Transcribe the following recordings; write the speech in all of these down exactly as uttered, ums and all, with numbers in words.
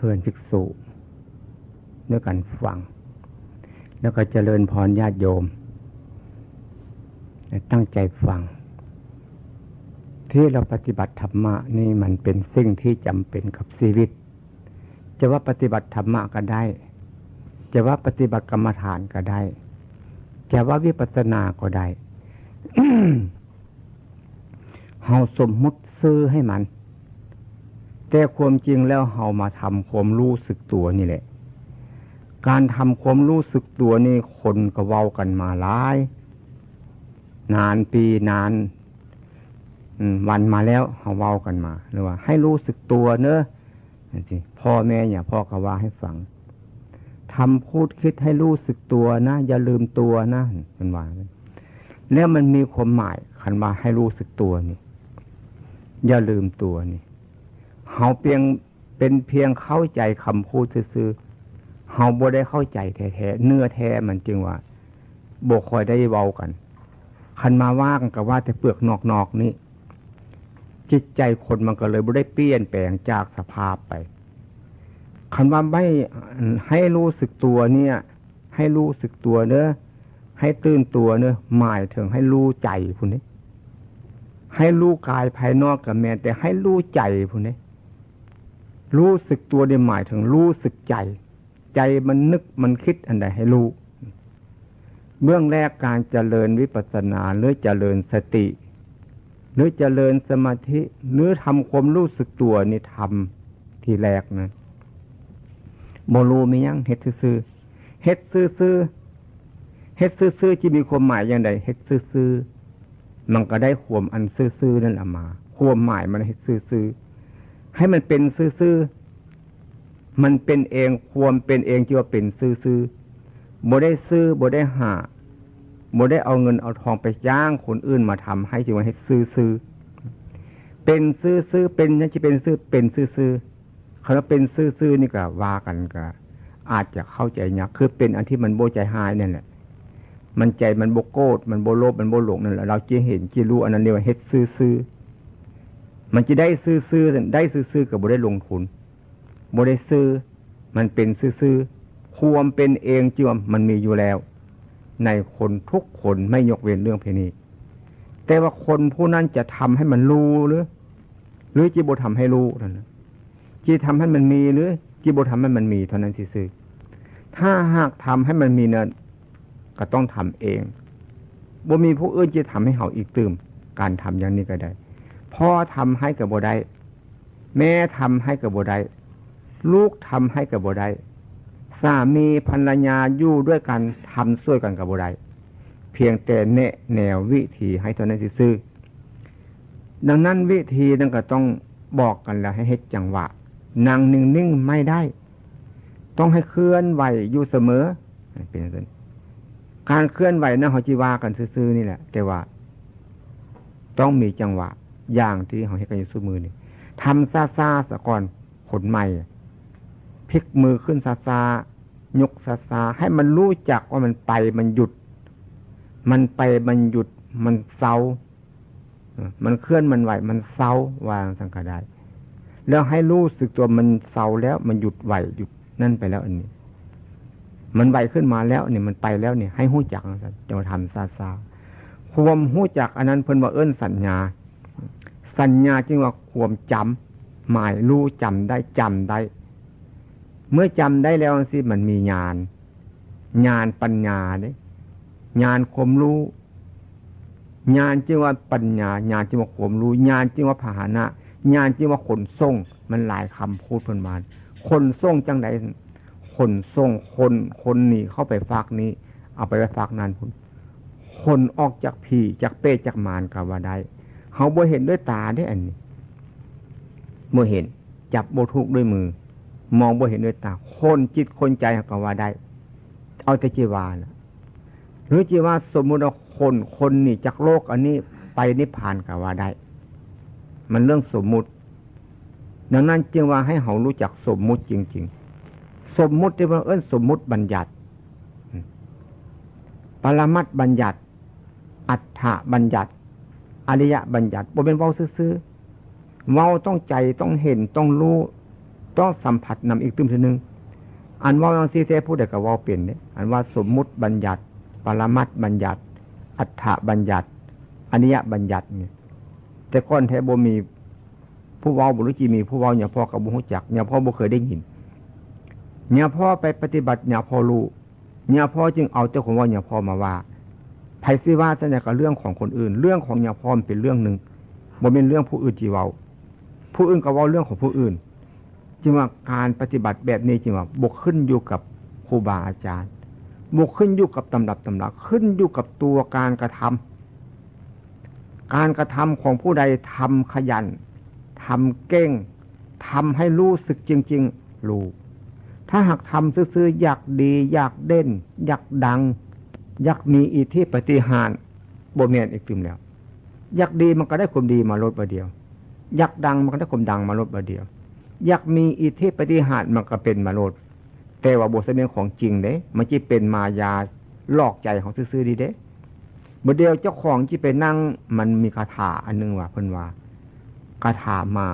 เพื่อนภิกษุด้วยกันฟัง แล้วก็เจริญพรญาติโยม ตั้งใจฟัง ที่เราปฏิบัติธรรมะนี่มันเป็นสิ่งที่จำเป็นกับชีวิต จะว่าปฏิบัติธรรมะก็ได้ จะว่าปฏิบัติกรรมฐานก็ได้ จะว่าวิปัสสนาก็ได้ เฮาสมมุติชื่อให้มัน แต่ความจริงแล้วเฮามาทำความรู้สึกตัวนี่แหละ การทำความรู้สึกตัวนี่คนก็เว้ากันมาหลาย นานปีนาน อืม วันมาแล้วเฮาเว้ากันมา หรือว่าให้รู้สึกตัวเนอะ จังซี้ พ่อแม่เนี่ย พ่อก็ว่าให้ฟัง ทำพูดคิดให้รู้สึกตัวนะ อย่าลืมตัวนะ เพิ่นว่า แล้วมันมีความหมาย คันว่าให้รู้สึกตัวนี่ อย่าลืมตัวนี่ เฮาเพียง เป็นเพียงเข้าใจคำพูดซื่อๆ เฮาบ่ได้เข้าใจแท้ๆ เนื้อแท้มันจึงว่าบ่ค่อยได้เว้ากัน คันมาว่ากันก็ว่าแต่เปลือกนอกๆ นี่ จิตใจคนมันก็เลยบ่ได้เปลี่ยนแปลงจากสภาพไป คันว่าไม่ ให้รู้สึกตัวเนี่ย ให้รู้สึกตัวเนอะ ให้ตื่นตัวเนอะ หมายถึงให้รู้ใจพุ้นเด้ ให้รู้กายภายนอกก็แม่น แต่ให้รู้ใจพุ้นเด้ รู้สึกตัวนี่หมายถึงรู้สึกใจ ใจมันนึกมันคิดอันใดให้รู้ เบื้องแรกการเจริญวิปัสสนา หรือเจริญสติ หรือเจริญสมาธิ หรือทำความรู้สึกตัวนี่ ทำทีแรกนะ บ่รู้มีหยัง เฮ็ดซื่อๆ เฮ็ดซื่อๆ เฮ็ดซื่อๆ สิมีความหมายอย่างใด เฮ็ดซื่อๆ มันก็ได้ความอันซื่อๆ นั่นแหละมา ความหมายมันเฮ็ดซื่อๆ ให้มันเป็นซื่อๆ มันเป็นเอง ความเป็นเองที่ว่าเป็นซื่อๆ บ่ได้ซื้อ บ่ได้หา บ่ได้เอาเงินเอาทองไปจ้างคนอื่นมาทำให้ ที่ว่าเฮ็ดซื่อๆ เป็นซื่อๆ เป็นหยังสิเป็นซื่อ เป็นซื่อๆ คันว่าเป็นซื่อๆ นี่ก็ว่ากันก็อาจจะเข้าใจยาก คือเป็นอันที่มันบ่ใจฮ้ายนั่นแหละ มันใจมันบ่โกรธ มันบ่โลภ มันบ่หลงนั่นแหละ เราจะเห็นจะรู้ อันนั้นเรียกว่าเฮ็ดซื่อๆ มันจะได้ซื่อๆ ได้ซื่อๆ ก็บ่ได้ลงทุน บ่ได้ซื้อ มันเป็นซื่อๆ ความเป็นเองที่ว่ามันมีอยู่แล้ว ในคนทุกคนไม่ยกเว้นเรื่องเพศนี้ แต่ว่าคนผู้นั้นจะทำให้มันรู้หรือ หรือจะบ่ทำให้รู้เท่านั้นนะ จะทำให้มันมีหรือจะบ่ทำให้มันมีเท่านั้นซื่อๆ ถ้าหากทำให้มันมีนั้น ก็ต้องทำเอง บ่มีผู้อื่นจะทำให้เฮาอีกตื่ม การทำอย่างนี้ก็ได้ พ่อทำให้ก็บ่ได้ แม่ทำให้ก็บ่ได้ ลูกทำให้ก็บ่ได้ สามีภรรยาอยู่ด้วยกันทำช่วยกันก็บ่ได้ เพียงแต่แนะแนววิธีให้เท่านั้นซื่อๆ ดังนั้นวิธีนั้นก็ต้องบอกกันแล้วให้เฮ็ดจังหวะ นั่งนิ่งๆ ไม่ได้ ต้องให้เคลื่อนไหวอยู่เสมอ เป็นจังซั่น การเคลื่อนไหวนะ เฮาจิว่ากันซื่อๆ นี่แหละ แต่ว่าต้องมีจังหวะ อย่างที่เฮาเฮ็ดกันอยู่ซุมื้อนี้ ทำช้าๆ ซะก่อน คนใหม่ พลิกมือขึ้นช้าๆ ยกช้าๆ ให้มันรู้จักว่ามันไป มันหยุด มันไป มันหยุด มันเซา เออ มันเคลื่อน มันไหว มันเซา ว่าจั่งซั้นก็ได้ แล้วให้รู้สึกตัวมันเซาแล้ว มันหยุดไหว หยุดนั่นไปแล้ว อันนี้ มันไหวขึ้นมาแล้วนี่ มันไปแล้วนี่ ให้รู้จักจั่งซั้น จะมาทำช้าๆ ความรู้จักอันนั้นเพิ่นว่าเอิ้นสัญญา สัญญาจึงว่าความจำ หมายรู้ จำได้ จำได้ เมื่อจำได้แล้วจั่งซี้ มันมีญาณ ญาณปัญญาเด้ ญาณความรู้ ญาณจึงว่าปัญญา ญาณจึงว่าความรู้ ญาณจึงว่าพาหนะ ญาณจึงว่าขนส่ง มันหลายคำพูดเพิ่นว่า ขนส่งจั่งใด ขนส่งคน คนนี้เข้าไปฟากนี้ เอาไปไว้ฟากนั้นพุ้น ขนออกจากผี จากเปรต จากมารก็ว่าได้ เฮาบ่เห็นด้วยตาเด้ อันนี้ บ่เห็น จับบ่ถูกด้วยมือ มองบ่เห็นด้วยตา คนจิตคนใจก็ว่าได้ เอาแต่จิว่าน่ะ หรือจิว่าสมมุติว่าคน คนนี้จากโลกอันนี้ไปนิพพานก็ว่าได้ มันเรื่องสมมุติ ดังนั้นจึงว่าให้เฮารู้จักสมมุติจริงๆ สมมุติที่ว่าเอิ้นสมมุติบัญญัติ ปรมัตถบัญญัติ อัฏฐบัญญัติ อริยบัญญัติ บ่แม่นเว้าซื่อๆ เว้าต้องใจ ต้องเห็น ต้องรู้ ต้องสัมผัสนำอีกตื่มเทื่อหนึ่ง อันเว้าจั่งซี้แท้ผู้ใดก็เว้าเป็นเด้ อันว่าสมมุติบัญญัติ ปรมัตถบัญญัติ อัฏฐบัญญัติ อนิยบัญญัตินี่ แต่ก่อนแท้บ่มีผู้เว้า บ่รู้จิมีผู้เว้า หญ้าพ่อก็บ่ฮู้จัก หญ้าพ่อบ่เคยได้ยิน หญ้าพ่อไปปฏิบัติ หญ้าพ่อรู้ หญ้าพ่อจึงเอาแต่ความเว้าหญ้าพ่อมาว่า ไผสิว่าจั่งใดก็เรื่องของคนอื่น เรื่องของหญ้าพ่อมันเป็นเรื่องหนึ่ง บ่แม่นเรื่องผู้อื่นสิเว้า ผู้อื่นก็เว้าเรื่องของผู้อื่น จึงว่าการปฏิบัติแบบนี้จึงว่าบ่ขึ้นอยู่กับครูบาอาจารย์ บ่ขึ้นอยู่กับตำรับตำรา ขึ้นอยู่กับตัวการกระทำ การกระทำของผู้ใดทำขยัน ทำเก่ง ทำให้รู้สึกจริงๆ รู้ ถ้าหากทำซื่อๆ อยากดี อยากเด่น อยากดัง อยากมีอิทธิปาฏิหาริย์ บ่แม่นอีกตื่มแล้ว อยากดีมันก็ได้ความดีมาโลดบาดเดียว อยากดังมันก็ได้ความดังมาโลดบาดเดียว อยากมีอิทธิปาฏิหาริย์มันก็เป็นมาโลด แต่ว่าบ่แม่นของจริงเด้ มันสิเป็นมายาหลอกใจเฮาซื่อๆ นี่เด้ บาดเดียวเจ้าของสิไปนั่ง มันมีคาถาอันหนึ่งว่า เพิ่นว่า คาถาหมา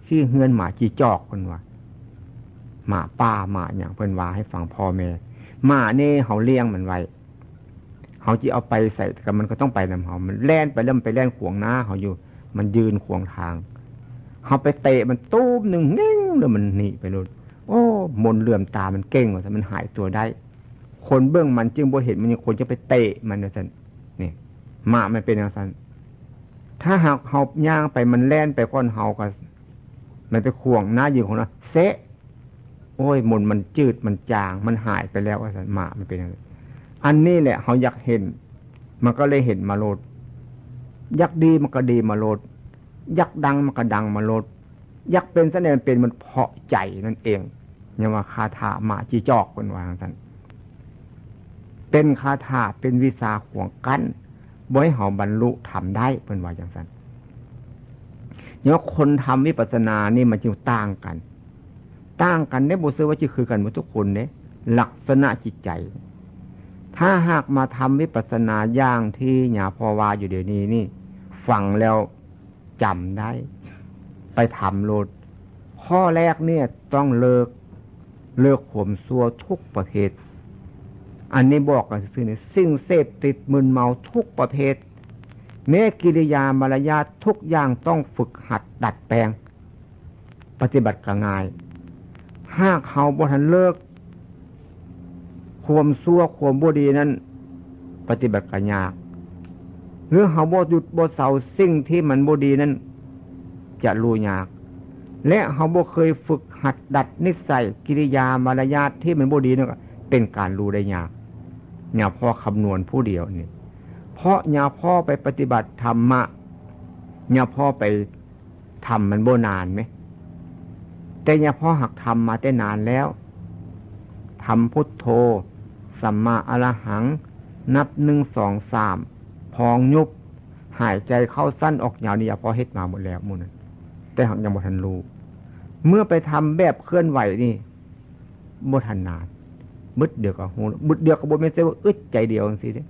ขี้เฮือนหมาขี้จอก เพิ่นว่า หมาป่าหมาหยัง เพิ่นว่าให้ฟังพ่อแม่ หมานี่เฮาเลี้ยงมันไว้ เฮาสิเอาไปใส่ ก็มันก็ต้องไปนำเฮา มันแล่นไปแล้วมันไปแล่นขวางหน้าเฮาอยู่ มันยืนขวางทาง เฮาไปเตะมันตูมหนึ่ง เง้ง แล้วมันหนีไปโลด โอ้ มนต์เหลื่อมตามันเก่งว่าซั่น มันหายตัวได้ คนเบิ่งมันจึงบ่เห็น มันยังคนจะไปเตะมันว่าซั่น นี่ หมามันเป็นจั่งซั่น ถ้าหากเฮาย่างไป มันแล่นไปก่อนเฮาก็ มันไปขวางหน้ายืนของเรา เซะ โอ้ย มนต์มันจืด มันจาง มันหายไปแล้วว่าซั่น หมามันเป็นจั่งซั้น อันนี้แหละเฮาอยากเห็น มันก็เลยเห็นมาโลด อยากดีมันก็ดีมาโลด อยากดังมันก็ดังมาโลด อยากเป็นจั่งใดมันเป็น มันเพราะใจนั่นเอง เรียกว่าคาถาหมาขี้จอก เพิ่นว่าจั่งซั้น เป็นคาถา เป็นวิชาขวางกั้น บ่ให้เฮาบรรลุธรรมได้ เพิ่นว่าจั่งซั้น เนาะ คนทำวิปัสสนานี่มันจึงต่างกัน ต่างกันเด้ บ่ใช่ว่าสิคือกันหมดทุกคนเด้ ลักษณะจิตใจ ถ้าหากมาทำวิปัสสนาอย่างที่หญ้าพ่อว่าอยู่เดี๋ยวนี้นี่ ฟังแล้วจำได้ ไปทำโลด ข้อแรกเนี่ยต้องเลิก เลิกความชั่วทุกประเภท อันนี้บอกกันซื่อๆ นี่ สิ่งเสพติดมึนเมาทุกประเภท แม้กิริยามารยาททุกอย่างต้องฝึกหัดดัดแปลง ปฏิบัติก็ง่าย หากเฮาบ่ทันเลิก ความชั่วความบ่ดีนั้น ปฏิบัติก็ยาก หรือเฮาบ่หยุดบ่เซาสิ่งที่มันบ่ดีนั้น จะรู้ยาก และเฮาบ่เคยฝึกหัดดัดนิสัยกิริยามารยาทที่มันบ่ดีนั่นก็เป็นการรู้ได้ยาก หญ้าพ่อคำนวณผู้เดียวนี่ เพราะหญ้าพ่อไปปฏิบัติธรรมะ หญ้าพ่อไปทำมันบ่นานไหม แต่หญ้าพ่อหักทำมาแต่นานแล้ว ทำพุทโธ สัมมาอรหัง นับหนึ่ง สอง สาม พองยุบ หายใจเข้าสั้นออกยาวนี่หญ้าพ่อเฮ็ดมาหมดแล้วหมู่นั้น แต่หากยังบ่ทันรู้ เมื่อไปทำแบบเคลื่อนไหวนี่ บ่ทันนาน บึดเดียวก็ฮู้ บึดเดียวก็บ่แม่นแต่ว่าอึดใจเดียวจั่งซี้เด้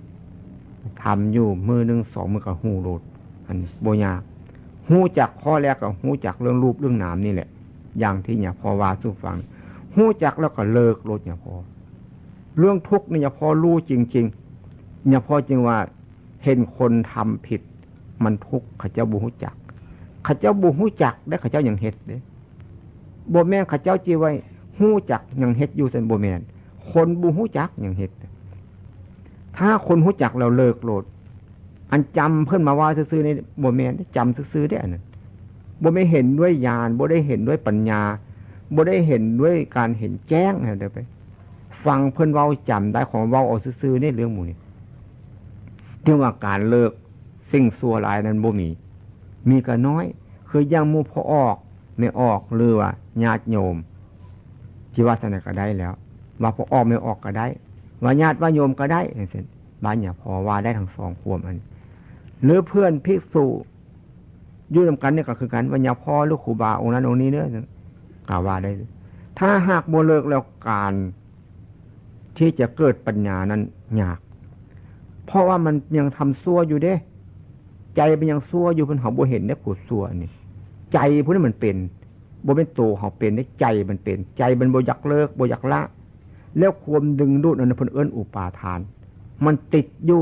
ทำอยู่มื้อหนึ่งสองมื้อก็ฮู้โลด อันนี้บ่ยาก ฮู้จักข้อแรกก็ฮู้จักเรื่องรูปเรื่องนามนี่แหละ อย่างที่หญ้าพ่อว่าสู่ฟัง ฮู้จักแล้วก็เลิกโลดหญ้าพ่อ เรื่องทุกข์นี่หญ้าพ่อรู้จริงๆ หญ้าพ่อจึงว่าเห็นคนทำผิด มันทุกข์ เขาเจ้าบ่ฮู้จัก เขาเจ้าบ่ฮู้จักเด้ เขาเจ้ายังเฮ็ดเด้ บ่แม่นเขาเจ้าสิว่าฮู้จักยังเฮ็ดอยู่ซั่น บ่แม่น คนบ่ฮู้จักยังเฮ็ด ถ้าคนฮู้จักแล้วเลิกโลด อันจำเพิ่นมาว่าซื่อๆ นี่บ่แม่น จำซื่อๆ เด้อันนั้น บ่แม่นเห็นด้วยญาณ บ่ได้เห็นด้วยปัญญา บ่ได้เห็นด้วยการเห็นแจ้งนะ เดี๋ยวไปฟังเพิ่นเว้าจำได้ของเว้าเอาซื่อๆ นี่เรื่องหมู่นี้ ที่ว่าการเลิกสิ่งชั่วร้ายนั้นบ่มี มีก็น้อย คืออย่างหมู่พ่อออก แม่ออก หรือว่าญาติโยม ที่ว่าซั่นน่ะก็ได้แล้ว ว่าพ่อออกแม่ออกก็ได้ ว่าญาติว่าโยมก็ได้ จั่งซี้ บ้านหญ้าพ่อว่าได้ทั้งสองความอัน หรือเพื่อนภิกษุอยู่นำกันนี่ก็คือกัน ว่าหญ้าพ่อหรือครูบาองค์นั้นองค์นี้เด้อ ก็ว่าได้ ถ้าหากบ่เลิกแล้วการที่จะเกิดปัญญานั้นยาก เพราะว่ามันยังทำชั่วอยู่เด้ ใจมันยังชั่วอยู่ เพิ่นเฮาบ่เห็นเด้ ผู้ชั่วนี่ ใจผู้นั้นมันเป็น บ่แม่นโตเฮาเป็นเด้ ใจมันเป็น ใจมันบ่อยากเลิก บ่อยากละ แล้วความดึงดูดอันนั้นเพิ่นเอิ้นอุปาทาน มันติดอยู่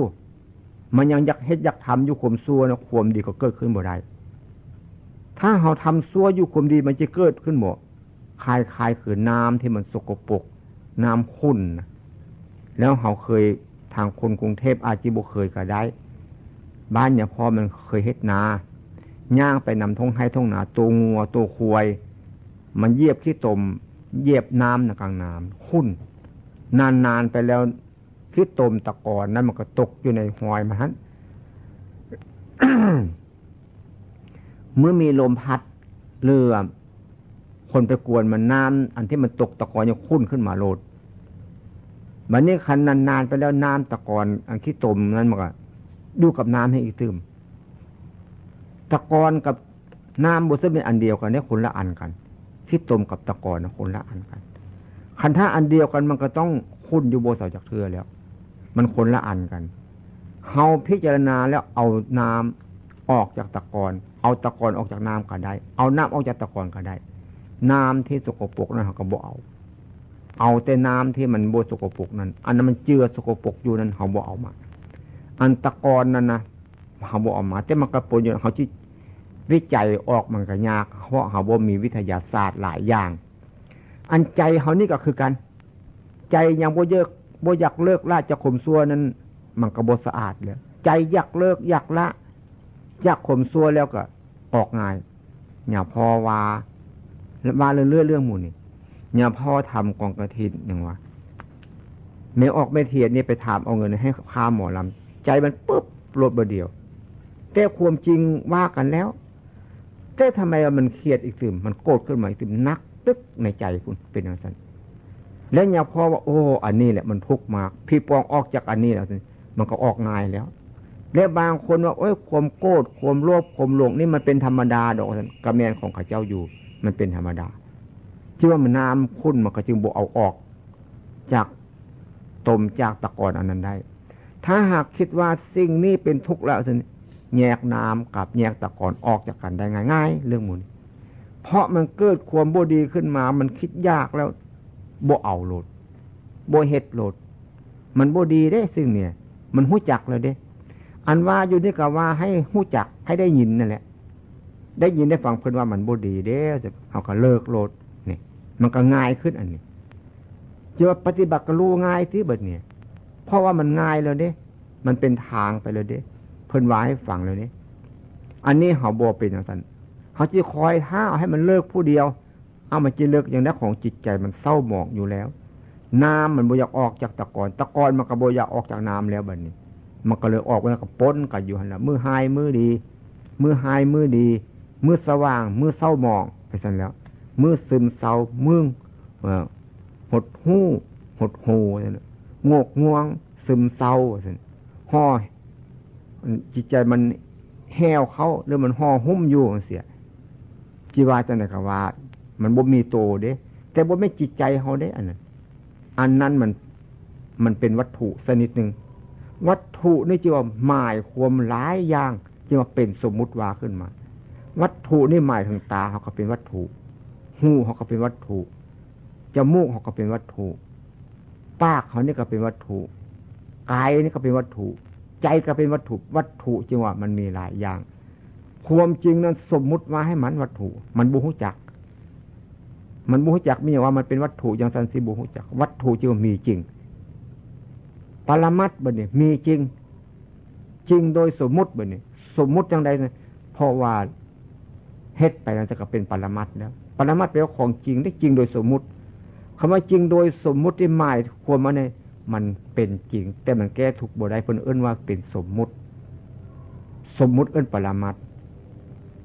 มันยังอยากเฮ็ดอยากทำอยู่ ความชั่วนะ ความดีก็เกิดขึ้นบ่ได้ ถ้าเฮาทำชั่วอยู่ ความดีมันจะเกิดขึ้นบ่ คล้ายๆ คือน้ำที่มันสกปรก น้ำขุ่นนะ แล้วเฮาเคย ทางคนกรุงเทพอาจจะบ่เคยก็ได้ บ้านเนี่ยพ่อมันเคยเฮ็ดนา ย่างไปนำท่งไฮ่ท่งนา ตัวงัวตัวควาย มันเหยียบขี้ตม เหยียบน้ำนะ กลางน้ำขุ่น นานๆ ไปแล้ว ขี้ตมตะกอนนั้นมันก็ตกอยู่ในฮอยมันหั่น เมื่อมีลมพัด หรือว่าคนไปกวนมัน น้ำอันที่มันตกตะกอนยังขุ่นขึ้นมาโลด บัดนี้คันนานๆ ไปแล้ว น้ำตะกอนอันขี้ตมนั้นมันก็อยู่กับน้ำให้อีกตื่ม ตะกอนกับน้ำบ่ซึ่งเป็นอันเดียวกันเนี่ย คนละอันกัน ขี้ตมกับตะกอนนะ คนละอันกัน คันถ้าอันเดียวกันมันก็ต้องขุ่นอยู่บ่เซาจักเทื่อแล้ว มันคนละอันกัน เฮาพิจารณาแล้วเอาน้ำออกจากตะกอน เอาตะกอนออกจากน้ำก็ได้ เอาน้ำออกจากตะกอนก็ได้ น้ำที่สกปรกนั้นเฮาก็บ่เอา เอาแต่น้ำที่มันบ่สกปรกนั้น อันนั้นมันเจือสกปรกอยู่นั้นเฮาบ่เอามา อันตะกอนนั้นนะ เฮาบ่เอามา แต่มันก็ปนอยู่ เฮาสิวิจัยออกมันก็ยาก เพราะเฮาบ่มีวิทยาศาสตร์หลายอย่าง อันใจเฮานี่ก็คือกัน ใจยังบ่เยิก บ่อยากเลิกละจากความชั่วนั้น มันก็บ่สะอาดแล้ว ใจอยากเลิกอยากละจากความชั่วแล้วก็ออกง่าย เนี่ย พ่อว่า ว่าเรื่อยๆ เรื่องหมู่นี่ เนี่ย พ่อทำกองกฐินหยังวะ แม่ออกแม่เทียนนี่ไปถามเอาเงินให้ค่าหมอลำ ใจมันปึ๊บ โลดบ่เดียว แต่ความจริงว่ากันแล้ว แต่ทำไมมันเครียดอีกตื่ม มันโกรธขึ้นมาอีกตื่ม หนักตึ๊กในใจพุ้น เป็นจั่งซั้น และเนี่ย พ่อว่า โอ้ อันนี้แหละมันทุกข์มาก พี่ปองออกจากอันนี้แล้ว มันก็ออกง่ายแล้ว และบางคนว่า โอ้ย ความโกรธ ความโลภ ความหลงนี่มันเป็นธรรมดาดอก ว่าซั่น ก็แม่นของเขาเจ้าอยู่ มันเป็นธรรมดา ที่ว่ามันน้ำขุ่นมันก็จึงบ่เอาออกจากตม จากตะกอนอันนั้นได้ ถ้าหากคิดว่าสิ่งนี้เป็นทุกข์แล้ว ว่าซั่น แยกน้ำกับแยกตะกอนออกจากกันได้ง่ายๆ เรื่องหมู่นี้ เพราะมันเกิดความบ่ดีขึ้นมา มันคิดอยากแล้ว บ่เอาโลด บ่เฮ็ดโลด มันบ่ดีเด้ สิ่งเนี่ย มันฮู้จักแล้วเด้ อันว่าอยู่นี่ก็ว่าให้ฮู้จัก ให้ได้ยินนั่นแหละ ได้ยินได้ฟังเพิ่นว่ามันบ่ดีเด้ เฮาก็เลิกโลด นี่ มันก็ง่ายขึ้นอันนี้ จะว่าปฏิบัติก็รู้ง่ายติบัดเนี่ย เพราะว่ามันง่ายแล้วเด้ มันเป็นทางไปแล้วเด้ เพิ่นว่าให้ฟังแล้วเด้ อันนี้เฮาบ่เป็นจั่งซั้น เฮาสิคอยท้าเอาให้มันเลิกผู้เดียว เอามันสิเลิกจั่งใด ของจิตใจมันเศร้าหมองอยู่แล้ว น้ำมันบ่อยากออกจากตะกอน ตะกอนมันก็บ่อยากออกจากน้ำแล้วบัดนี้ มันก็เลยออก มันก็ปนกันอยู่หั่นล่ะ มื้อฮ้ายมื้อดี มื้อฮ้ายมื้อดี มื้อสว่างมื้อเศร้าหมอง ไปซั่นแล้ว มื้อซึมเศร้า มื้อ เอ่อ หดหู่ หดหู่ โงกง่วง ซึมเศร้า ว่าซั่น ห่อ จิตใจมันแห้วเข้า หรือมันห่อหุ้มอยู่จั่งซี้ สิว่าจั่งใดก็ว่า มันบ่มีโตเด้ แต่บ่แม่นจิตใจเฮาเด้ อันนั้น อันนั้นมัน มันเป็นวัตถุชนิดหนึ่ง วัตถุนี่จึงว่าหมายความหลายอย่าง จึงว่าเป็นสมมุติว่าขึ้นมา วัตถุนี่หมายถึงตาเฮาก็เป็นวัตถุ หูเฮาก็เป็นวัตถุ จมูกเฮาก็เป็นวัตถุ ปากเฮานี่ก็เป็นวัตถุ กายนี่ก็เป็นวัตถุ ใจก็เป็นวัตถุ วัตถุจึงว่ามันมีหลายอย่าง ความจริงนั้นสมมุติว่าให้มันวัตถุ มันบ่ฮู้จัก มันบ่ฮู้จัก มีหยังว่ามันเป็นวัตถุจั่งซั้นสิบ่ฮู้จัก วัตถุจึงว่ามีจริง ปรมัตถ์บัดนี้มีจริง จริงโดยสมมุติบัดนี้ สมมุติจั่งใดนะ เพราะว่าเฮ็ดไปแล้วจะก็เป็นปรมัตถ์แล้ว ปรมัตถ์แปลว่าของจริง ได้จริงโดยสมมุติ คำว่าจริงโดยสมมุติที่หมายความว่าเนี่ย มันเป็นจริง แต่มันแก้ทุกข์บ่ได้ เพิ่นเอิ้นว่าเป็นสมมุติ สมมุติเอิ้นปรมัตถ์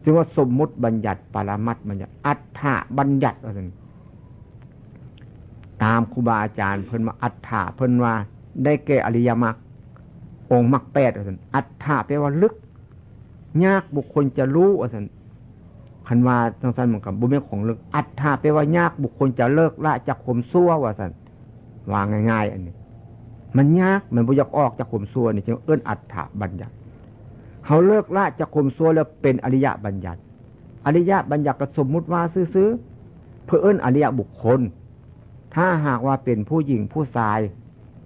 จึงว่าสมมุติบัญญัติ ปรมัตถ์บัญญัติ อัฏฐบัญญัติ ว่าซั่น ตามครูบาอาจารย์เพิ่นว่า อัฏฐะเพิ่นว่าได้แก่อริยมรรค องค์มรรคแปด ว่าซั่น อัฏฐะแปลว่าลึก ยากบุคคลจะรู้ ว่าซั่น คันว่าจั่งซั้นมันก็บ่แม่นของลึก อัฏฐะแปลว่ายากบุคคลจะเลิกละจากความชั่ว ว่าซั่น ว่าง่ายๆ อันนี้ มันยาก มันบ่อยากออกจากความชั่วนี่ จึงเอิ้นอัฏฐบัญญัติ เฮาเลิกละจากความชั่วแล้วเป็นอริยบัญญัติ อริยบัญญัติก็สมมุติว่าซื่อๆ เพิ่นเอิ้นอริยบุคคล ถ้าหากว่าเป็นผู้หญิงผู้ชาย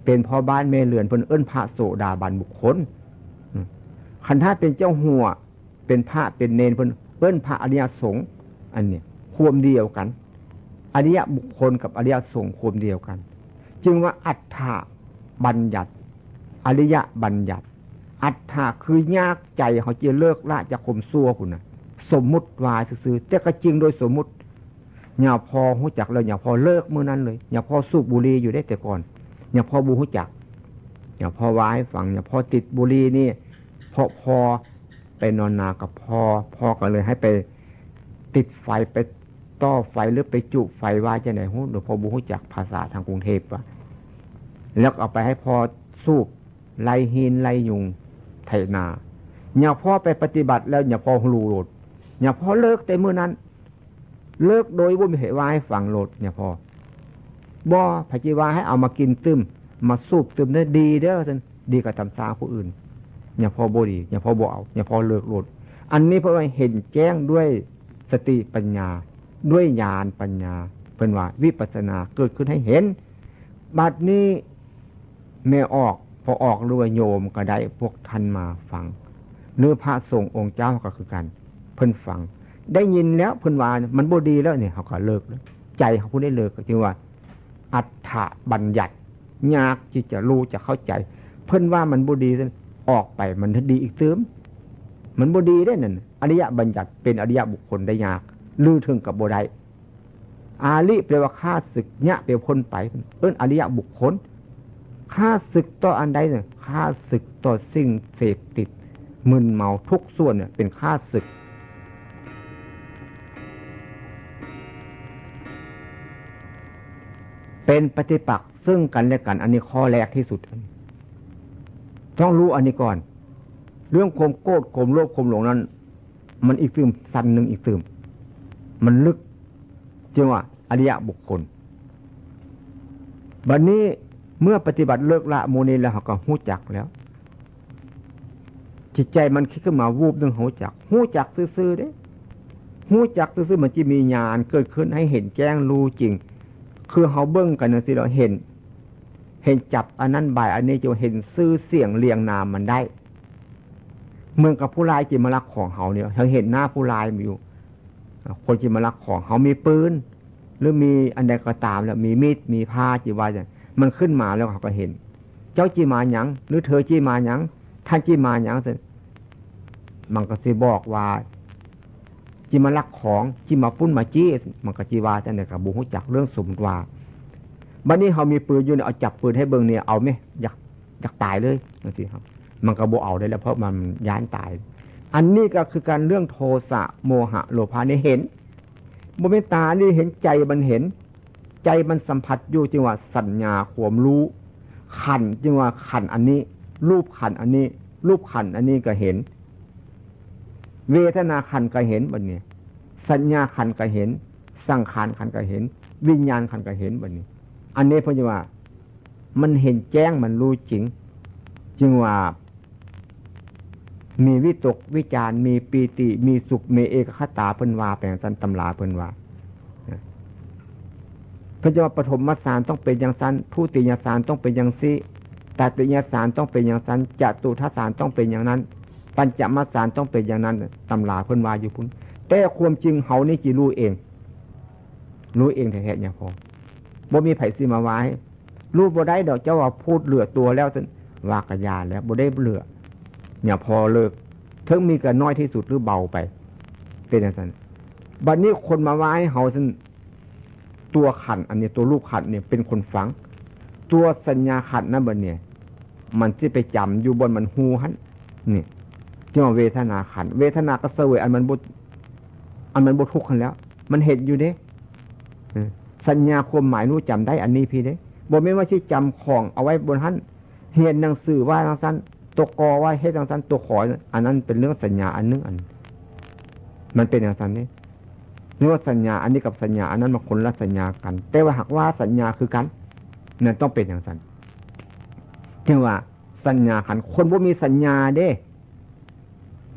เป็นพ่อบ้านแม่เรือน เพิ่นเอิ้นพระโสดาบันบุคคล อืม คันถ้าเป็นเจ้าหัว เป็นพระเป็นเณร เพิ่นเอิ้นพระอริยสงฆ์ อันนี้ความเดียวกัน อริยบุคคลกับอริยสงฆ์ความเดียวกัน จึงว่าอัฏฐบัญญัติ อริยบัญญัติ อัฏฐะคือยากใจเขาจะเลิกละจากความชั่วพุ้นนะ สมมุติว่าซื่อๆ แต่ก็จริงโดยสมมุติ หลวงพ่อฮู้จักแล้ว หลวงพ่อเลิกมื้อนั้นเลย หลวงพ่อสูบบุหรี่อยู่ได้แต่ก่อน หลวงพ่อบ่ฮู้จัก หลวงพ่อว่าให้ฟัง หลวงพ่อติดบุหรี่นี่ เพราะพ่อไปนอนนากับพ่อ พ่อก็เลยให้ไปติดไฟ ไปต่อไฟหรือไปจุไฟว่าจั่งใด๋ฮู้ หลวงพ่อบ่ฮู้จักภาษาทางกรุงเทพฯว่า แล้วก็เอาไปให้พ่อสูบ ไล่ฮีนไล่ยุงไถนา หลวงพ่อไปปฏิบัติแล้ว หลวงพ่อฮู้โลด หลวงพ่อเลิกแต่มื้อนั้น เลิกโดยบ่มีไผว่าให้ฟังโลด หลวงพ่อ บ่ ไผสิว่าให้เอามากินตื่ม มาสูบตื่มเด้อ ดีเด้อ ซั่น ดีกว่าตำซาวผู้อื่น หลวงพ่อบ่ดี หลวงพ่อบ่เอา หลวงพ่อเลิกโลด อันนี้เพราะว่าเห็นแจ้งด้วยสติปัญญา ด้วยญาณปัญญา เพิ่นว่าวิปัสสนาเกิดขึ้นให้เห็น บัดนี้แม่ออก พ่อออก หรือว่าโยมก็ได้ พวกท่านมาฟัง หรือพระสงฆ์องค์เจ้าก็คือกัน เพิ่นฟัง ได้ยินแล้วเพิ่นว่ามันบ่ดีแล้วนี่ เขาก็เลิกแล้ว ใจเขาผู้ได้เลิก ก็จึงว่าอัฏฐบัญญัติ ยากที่จะรู้จะเข้าใจ เพิ่นว่ามันบ่ดี ออกไปมันดีอีกตื่ม มันบ่ดีเด้นั่น อริยบัญญัติเป็นอริยบุคคลได้ยาก หรือถึงกับบ่ได้ อาริแปลว่าข้าศึก ยะแปลว่าพ้นไป เอิ้นอริยบุคคล ข้าศึกต่ออันใดเนี่ย ข้าศึกต่อสิ่งเสพติด มึนเมาทุกส่วนเนี่ย เป็นข้าศึก เป็นปฏิปักษ์ซึ่งกันและกัน อันนี้ข้อแรกที่สุด ต้องรู้อันนี้ก่อน เรื่องความโกรธ ความโลภ ความหลงนั้น มันอีกตื่ม ชั้นหนึ่งอีกตื่ม มันลึก จึงว่าอริยบุคคล บัดนี้เมื่อปฏิบัติเลิกละหมู่นี้แล้ว เขาก็ฮู้จักแล้ว จิตใจมันคิดขึ้นมาวูบหนึ่ง ฮู้จัก ฮู้จักซื่อๆเด้ ฮู้จักซื่อๆ มันจะมีญาณเกิดขึ้นให้เห็นแจ้งรู้จริง คือเขาเบิ่งกันจั่งซี้ เราเห็น เห็นจับอันนั้นบ่ายอันนี้ จะเห็นชื่อเสียงเรียงนามมันได้ เหมือนกับผู้ร้ายจะมาลักของเขาเนี่ย เขาเห็นหน้าผู้ร้ายมันอยู่ คนจะมาลักของเขามีปืน หรือมีอันใดก็ตามแล้ว มีมีด มีผ้า จิว่าจั่ง มันขึ้นมาแล้วเขาก็เห็น เจ้าจิมาหยัง หรือเธอจิมาหยัง ท่านจิมาหยัง มันก็สิบอกว่า จิมาลักของ จิมาปุ้นมาจี้ มันก็จิว่าจั่งใด๋ ก็บ่ฮู้จักเรื่องสมมุติว่า บัดนี้เขามีปืนอยู่เนี่ย เอาจับปืนให้เบิ่งเนี่ย เอาไหม อยาก อยากตายเลยจั่งซี้ครับ มันก็บ่เอาได้แล้ว เพราะมันย้านตาย อันนี้ก็คือการเรื่องโทสะ โมหะ โลภะนี่เห็น บ่แม่นตานี่เห็น ใจมันเห็น ใจมันสัมผัสอยู่ จึงว่าสัญญาความรู้ ขันธ์ จึงว่าขันธ์อันนี้ รูปขันธ์อันนี้ รูปขันธ์อันนี้ก็เห็น เวทนาขันธ์ก็เห็นบัดนี้ สัญญาขันธ์ก็เห็น สังขารขันธ์ก็เห็น วิญญาณขันธ์ก็เห็นบัดนี้ อันนี้เพิ่นจะว่า มันเห็นแจ้ง มันรู้จริง จึงว่า มีวิตกวิจาร มีปีติ มีสุข มีเอกคตา เพิ่นว่าไปจั่งซั้น ตำราเพิ่นว่า เพิ่นจะว่าปฐมฌานต้องเป็นจั่งซั้น ทุติยฌานต้องเป็นจั่งซี้ ตติยฌานต้องเป็นจั่งซั้น จตุตถฌานต้องเป็นอย่างนั้น ปัญจมฌานต้องเป็นอย่างนั้น ตำราเพิ่นว่าอยู่พุ้น แต่ความจริงเฮานี่จิรู้เอง รู้เองแท้ๆ เนี่ยพอ บ่มีไผสิมาว่าให้ รู้บ่ได้ดอก เจ้าว่าพูดเหลือตัวแล้ว ว่าก็อย่าแล้ว บ่ได้เหลือ เนี่ยพอเลิก เทิงมีก็น้อยที่สุดหรือเบาไป เป็นจั่งซั้น บัดนี้คนมาว่าให้เฮาซั้น ตัวขันธ์อันนี้ ตัวรูปขันธ์เนี่ยเป็นคนฟัง ตัวสัญญาขันธ์นั้นบัดเนี่ย มันสิไปจ๋ำอยู่บ่อนมันฮู้หั่น นี่ จั่งว่าเวทนาขันธ์ เวทนาก็เสวยอันมันบ่ อันมันบ่ทุกข์หั่นแหล้ว มันเห็นอยู่เด้ เออ สัญญาความหมายรู้จ๋ำได้อันนี้พี้เด้ บ่แม่นว่าสิจ๋ำของเอาไว้บนหั่น เรียนหนังสือว่าจั่งซั้น ตัวกอว่าเฮ็ดจั่งซั้น ตัวขอ อันนั้นเป็นเรื่องสัญญาอันหนึ่งอัน มันเป็นจั่งซั้นเด้ เรียกว่าสัญญาอันนี้กับสัญญาอันนั้นมันคนละสัญญากัน แต่ว่าหากว่าสัญญาคือกัน นั่นต้องเป็นจั่งซั้น จึงว่าสัญญาขันธ์ คนบ่มีสัญญาเด้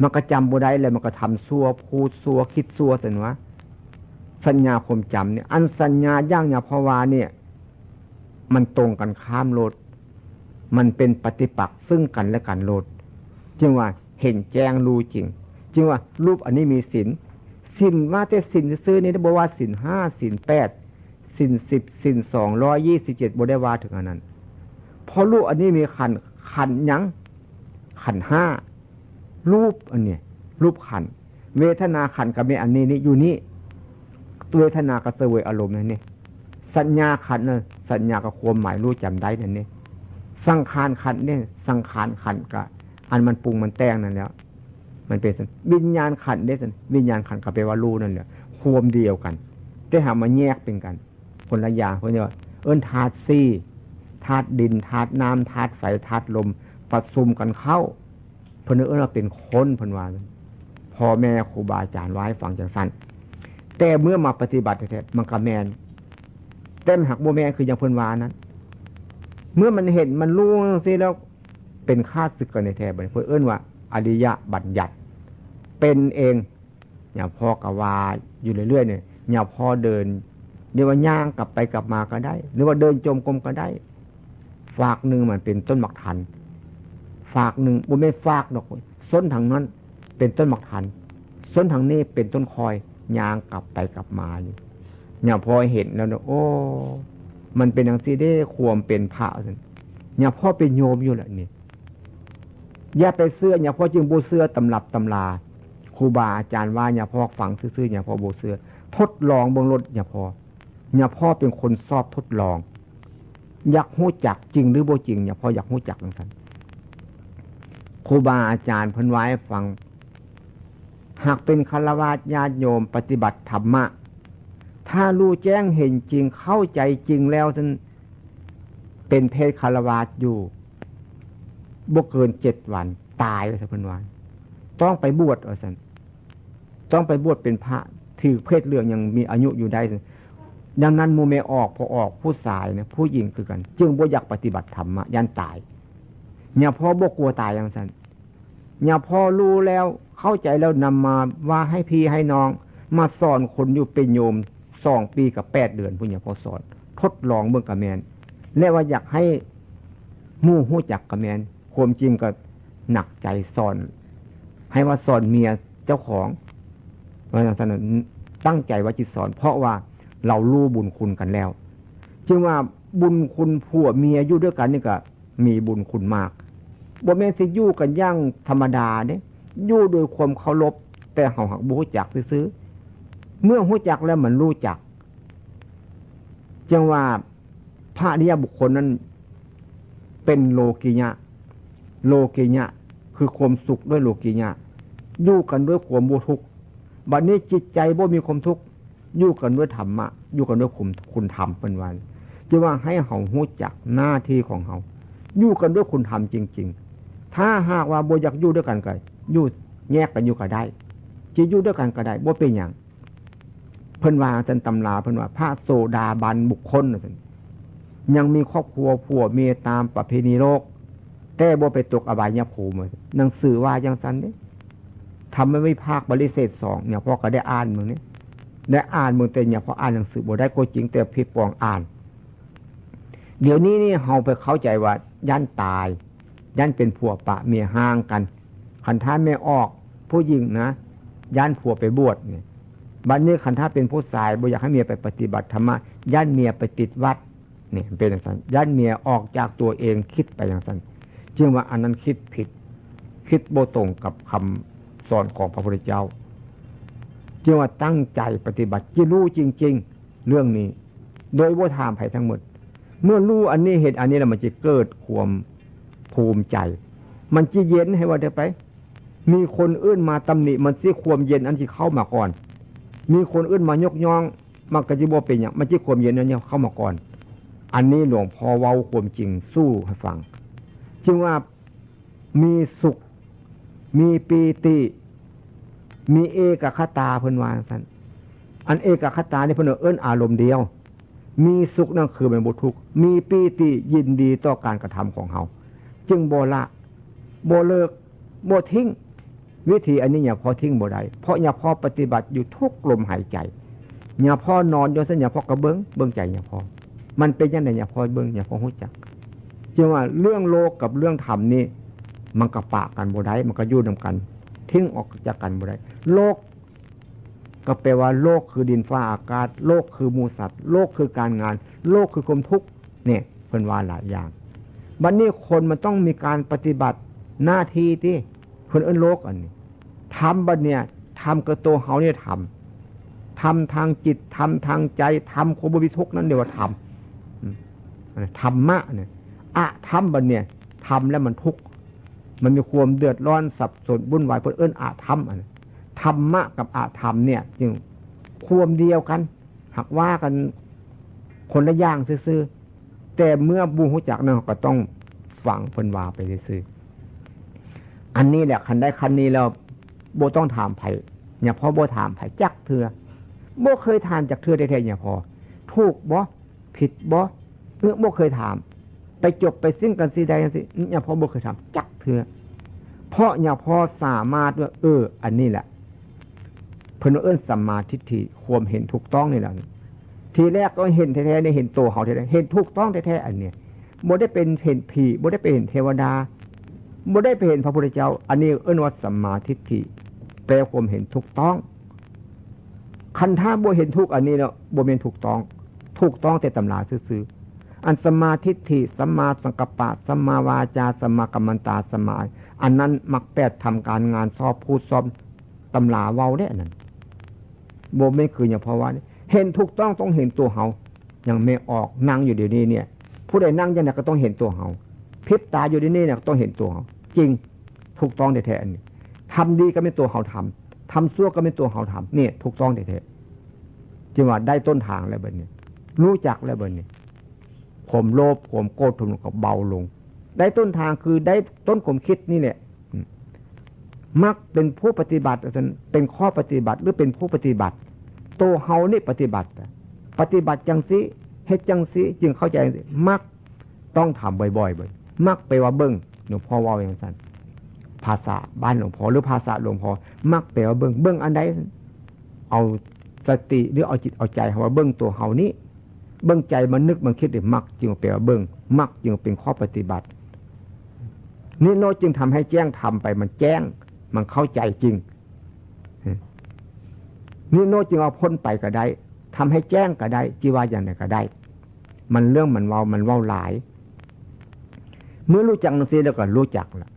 มันก็จำบ่ได้แล้ว มันก็ทำซั่ว พูดซั่ว คิดซั่วซั่นวะ สัญญาความจำเนี่ย อันสัญญาอย่างหยาบพอว่าเนี่ย มันตรงกันข้ามโลด มันเป็นปฏิปักษ์ซึ่งกันและกันโลด จึงว่าเห็นแจ้งรู้จริง จึงว่ารูปอันนี้มีศีล ศีลว่าแต่ศีลซื่อๆนี่ บ่ว่าศีลห้า ศีลแปด ศีลสิบ ศีลสองร้อยยี่สิบเจ็ด บ่ได้ว่าถึงอันนั้น เพราะรูปอันนี้มีขันธ์ ขันธ์หยัง ขันธ์ห้า รูปอันเนี้ย รูปขันธ์ เวทนาขันธ์ก็มีอันนี้นี่ อยู่นี่ เวทนาก็เสวยอารมณ์นั่นนี่ สัญญาขันธ์น่ะ สัญญาก็ความหมายรู้จำได้นั่นนี่ สังขารขันธ์เนี่ย สังขารขันธ์ก็อันมันปรุงมันแต่งนั่นแหละ มันเป็นสัญ- วิญญาณขันธ์เนี่ย สัญ- วิญญาณขันธ์ก็แปลว่ารู้นั่นแหละ ความเดียวกัน แต่หามาแยกเป็นกัน คนละอย่าง เพิ่นว่าเอิ้นธาตุสี่ ธาตุดิน ธาตุน้ำ ธาตุไฟ ธาตุลม ประชุมกันเข้า เพิ่นเอิ้นว่าเป็นคน เพิ่นว่า พ่อแม่ครูบาอาจารย์ว่าให้ฟังจังซั่น แต่เมื่อมาปฏิบัติแท้ๆ มันก็แม่น แต่มันหากบ่แม่นคืออย่างเพิ่นว่านั้น เมื่อมันเห็นมันรู้จังซี่แล้ว เป็นข้าศึกกันแท้ๆ บัดนี้เพิ่นเอิ้นว่าอริยบัญญัติ เป็นเอง หยาบพอก็ว่าอยู่เรื่อยๆ เนี่ย หยาบพอเดิน เรียกว่าย่างกลับไปกลับมาก็ได้ หรือว่าเดินจงกรมก็ได้ ฟากหนึ่งมันเป็นต้นหมากทัน ฟากหนึ่ง บ่แม่นฟากดอก ส้นทางนั้นเป็นต้นหมากทัน ส้นทางนี้เป็นต้นคอย ย่างกลับไปกลับมาอยู่ หยาบพอเห็นแล้วเนี่ย โอ้ มันเป็นจังซี่เด้ ความเป็นพระซั่น หยาบพอเป็นโยมอยู่แหละนี่ อย่าไปเชื่อ หยาบพอจึงบ่เชื่อตำรับตำรา ครูบาอาจารย์ว่า หยาบพอฟังซื่อๆ หยาบพอบ่เชื่อ ทดลองเบิ่งโลด หยาบพอ หยาบพอเป็นคนชอบทดลอง อยากฮู้จักจริงหรือบ่จริง หยาบพออยากฮู้จักจังซั่น ครูบาอาจารย์เพิ่นว่าให้ฟัง หากเป็นฆราวาสญาติโยมปฏิบัติธรรมะ ถ้ารู้แจ้งเห็นจริงเข้าใจจริงแล้วท่านเป็นเพศฆราวาสอยู่ บ่เกินเจ็ดวันตายว่าซั่นเพิ่นว่า ต้องไปบวชว่าซั่น ต้องไปบวชเป็นพระ ถือเพศเหลืองยังมีอายุอยู่ได้ ดังนั้นหมู่แม่ออก พอออก ผู้ชายนะ ผู้หญิงคือกัน จึงบ่อยากปฏิบัติธรรมะ ย้านตาย หยาบพอบ่กลัวตายจังซั่น หยาบพอรู้แล้ว เข้าใจแล้ว นำมาว่าให้พี่ให้น้อง มาสอนคนอยู่เป็นโยม สองปีกับแปดเดือนพุ้น หยาบพอสอน ทดลองเบิ่งก็แม่น และว่าอยากให้หมู่ฮู้จักก็แม่น ความจริงก็หนักใจสอน ให้ว่าสอนเมียเจ้าของ ว่าจังซั่นน่ะ ตั้งใจว่าสิสอน เพราะว่าเรารู้บุญคุณกันแล้ว จึงว่าบุญคุณผัวเมียอยู่ด้วยกันนี่ก็มีบุญคุณมาก บ่แม่นสิอยู่กันอย่างธรรมดาเด้ อยู่โดยความเคารพ แต่เฮาหากบ่ฮู้จักซื่อๆ เมื่อฮู้จักแล้วมันรู้จัก จังว่าพระอริยบุคคลนั้นเป็นโลกิยะ โลกิยะ คือความสุขด้วยโลกิยะ อยู่กันด้วยความบ่ทุกข์ บัดนี้จิตใจบ่มีความทุกข์ อยู่กันด้วยธรรมะ อยู่กันด้วยคุณ คุณธรรม เพิ่นว่า จึงว่าให้เฮาฮู้จักหน้าที่ของเฮา อยู่กันด้วยคุณธรรมจริงๆ ถ้าหากว่าบ่อยากอยู่ด้วยกันก็อยู่แยกกันอยู่ก็ได้ สิอยู่ด้วยกันก็ได้ บ่เป็นหยัง เพิ่นว่าซั่น ตำราเพิ่นว่า พระโสดาบันบุคคลว่าซั่น ยังมีครอบครัวผัวเมียตามประเพณีโลก แต่บ่ไปตกอบายภูมิ หนังสือว่าจังซั่นเด้ ธรรมวิภาคปริเฉดสอง หยาบพอก็ได้อ่านเบิ่งนี่ ได้อ่านเบิ่ง แต่หยาบพออ่านหนังสือบ่ได้ก็จริง แต่ผิดปองอ่าน เดี๋ยวนี้นี่เฮาไปเข้าใจว่าย้านตาย ย้านเป็นผัวปะเมียห่างกัน คันถ้าแม่ออก ผู้หญิงนะ ย้านผัวไปบวชนี่ บัดนี้คันถ้าเป็นผู้ชายบ่อยากให้เมียไปปฏิบัติธรรมะ ย้านเมียไปติดวัด นี่เป็นจังซั่น ย้านเมียออกจากตัวเอง คิดไปจังซั่น จึงว่าอันนั้นคิดผิด คิดบ่ตรงกับคำสอนของพระพุทธเจ้า จึงว่าตั้งใจปฏิบัติ สิรู้จริงๆ เรื่องนี้ โดยบ่ถามไผทั้งหมด เมื่อรู้อันนี้ เห็นอันนี้แล้ว มันสิเกิดความภูมิใจ มันสิเย็น ให้ว่าเถาะไป มีคนอื่นมาตำหนิ มันสิความเย็นอันสิเข้ามาก่อน มีคนอื่นมายกย่อง มันก็สิบ่เป็นหยัง มันสิความเย็นอันนี้เข้ามาก่อน อันนี้หลวงพ่อเว้าความจริงสู้ให้ฟัง จึงว่ามีสุข มีปีติ มีเอกัคคตา เพิ่นว่าจั่งซั่น อันเอกัคคตานี่เพิ่นเอิ้นอารมณ์เดียว มีสุขนั่นคือมันบ่ทุกข์ มีปีติยินดีต่อการกระทำของเฮา จึงบ่ละ บ่เลิก บ่ทิ้ง วิธีอันนี้เนี่ยพ่อทิ้งบ่ได้ เพราะเนี่ยพ่อปฏิบัติอยู่ทุกลมหายใจ เนี่ยพ่อนอนอยู่ซั่น เนี่ยพ่อกะเบิ่ง เบิ่งใจเนี่ยพ่อ มันเป็นจั่งใดเนี่ยพ่อเบิ่ง เนี่ยพ่อฮู้จัก จึงว่าเรื่องโลกกับเรื่องธรรมนี่ มันกะปะกันบ่ได้ มันกะอยู่นำกัน ทิ้งออกจากกันบ่ได้ โลก ก็แปลว่าโลกคือดินฟ้าอากาศ โลกคือหมู่สัตว์ โลกคือการงาน โลกคือความทุกข์ เนี่ย เพิ่นว่าหลายอย่าง บัดนี้คนมันต้องมีการปฏิบัติหน้าที่ติ เพิ่นเอิ้นโลกอันนี้ ธรรมบัดเนี่ย ธรรมคือตัวเฮาเนี่ยธรรม ธรรมทางจิต ธรรมทางใจ ธรรมความบ่มีทุกข์นั่นเรียกว่าธรรม อืม ธรรมะเนี่ย อธรรมบัดเนี่ย ทำแล้วมันทุกข์ มันมีความเดือดร้อนสับสนวุ่นวาย เพิ่นเอิ้นอธรรมอันนั้น ธรรมะกับอธรรมเนี่ย จึงความเดียวกัน หากว่ากันคนละอย่างซื่อๆ แต่เมื่อบ่ฮู้จักนั้น ก็ต้องฟังเพิ่นว่าไปซื่อๆ อันนี้แหละ คันได้คันนี้แล้ว บ่ต้องถามไผ เนี่ยพ่อบ่ถามไผจักเทื่อ บ่เคยถามจักเทื่อแท้ๆ เนี่ยพ่อ ถูกบ่ ผิดบ่ เออ บ่เคยถาม ไปจบไปสิ้นกันสิใดจั่งซี้ เนี่ยพ่อบ่เคยถามจักเทื่อ เพราะเนี่ยพ่อสามารถว่า เออ อันนี้แหละ เพิ่นว่าเอิ้นสัมมาทิฏฐิ ความเห็นถูกต้องนี่แหละ ทีแรกก็เห็นแท้ๆ เนี่ย เห็นตัวเฮาแท้ๆ เห็นถูกต้องแท้ๆ อันเนี้ย บ่ได้เป็นเห็นผี บ่ได้ไปเห็นเทวดา บ่ได้ไปเห็นพระพุทธเจ้า อันนี้เอิ้นว่าสัมมาทิฏฐิ แปลความเห็นถูกต้อง คันถ้าบ่เห็นถูกอันนี้เนาะ บ่แม่นถูกต้อง ถูกต้องแต่ตำราซื่อๆ อันสัมมาทิฏฐิ สัมมาสังกัปปะ สัมมาวาจา สัมมากัมมันตา สัมมา อันนั้นมรรคแปดทำการงาน ชอบพูดชอบตำราเว้าเด้ อันนั้น บ่แม่นคือหยัง เพราะว่าเห็นถูกต้องต้องเห็นตัวเฮา อย่างแม่ออกนั่งอยู่เดี๋ยวนี้เนี่ย ผู้ใดนั่งจั่งใดก็ต้องเห็นตัวเฮา พริบตาอยู่เดี๋ยวนี้เนี่ยก็ต้องเห็นตัวเฮา จริง ถูกต้องแท้ๆ อันนี้ ทำดีก็เป็นตัวเฮาทำ ทำชั่วก็เป็นตัวเฮาทำ เนี่ย ถูกต้องแท้ๆ จึงว่าได้ต้นทางแล้วบัดนี้ รู้จักแล้วบัดนี้ ความโลภ ความโกรธ ความหลงก็เบาลง ได้ต้นทางคือได้ต้นความคิดนี่แหละ อืม มักเป็นผู้ปฏิบัติ เป็นข้อปฏิบัติ หรือเป็นผู้ปฏิบัติ ตัวเฮานี่ปฏิบัติ ปฏิบัติจั่งซี้ เฮ็ดจั่งซี้ จึงเข้าใจจั่งซี้ มักต้องทำบ่อยๆ บ่อย มักแปลว่าเบิ่ง หลวงพ่อเว้าจั่งซั่น ภาษาบ้านหลวงพ่อ หรือภาษาหลวงพ่อ มักแปลว่าเบิ่ง เบิ่งอันใด เอาสติ หรือเอาจิตเอาใจเฮาว่าเบิ่งตัวเฮานี้ เบิ่งใจมันนึกมันคิดนี่ มักจึงแปลว่าเบิ่ง มักจึงเป็นข้อปฏิบัติ นิโรธจึงทำให้แจ้ง ทำไปมันแจ้ง มันเข้าใจจริง นิโรธจึงเอาพ้นไปก็ได้ ทำให้แจ้งก็ได้ จิว่าอย่างใดก็ได้ มันเรื่องมันเว้า มันเว้าหลาย เมื่อรู้จักจั่งซี้แล้วก็รู้จักละ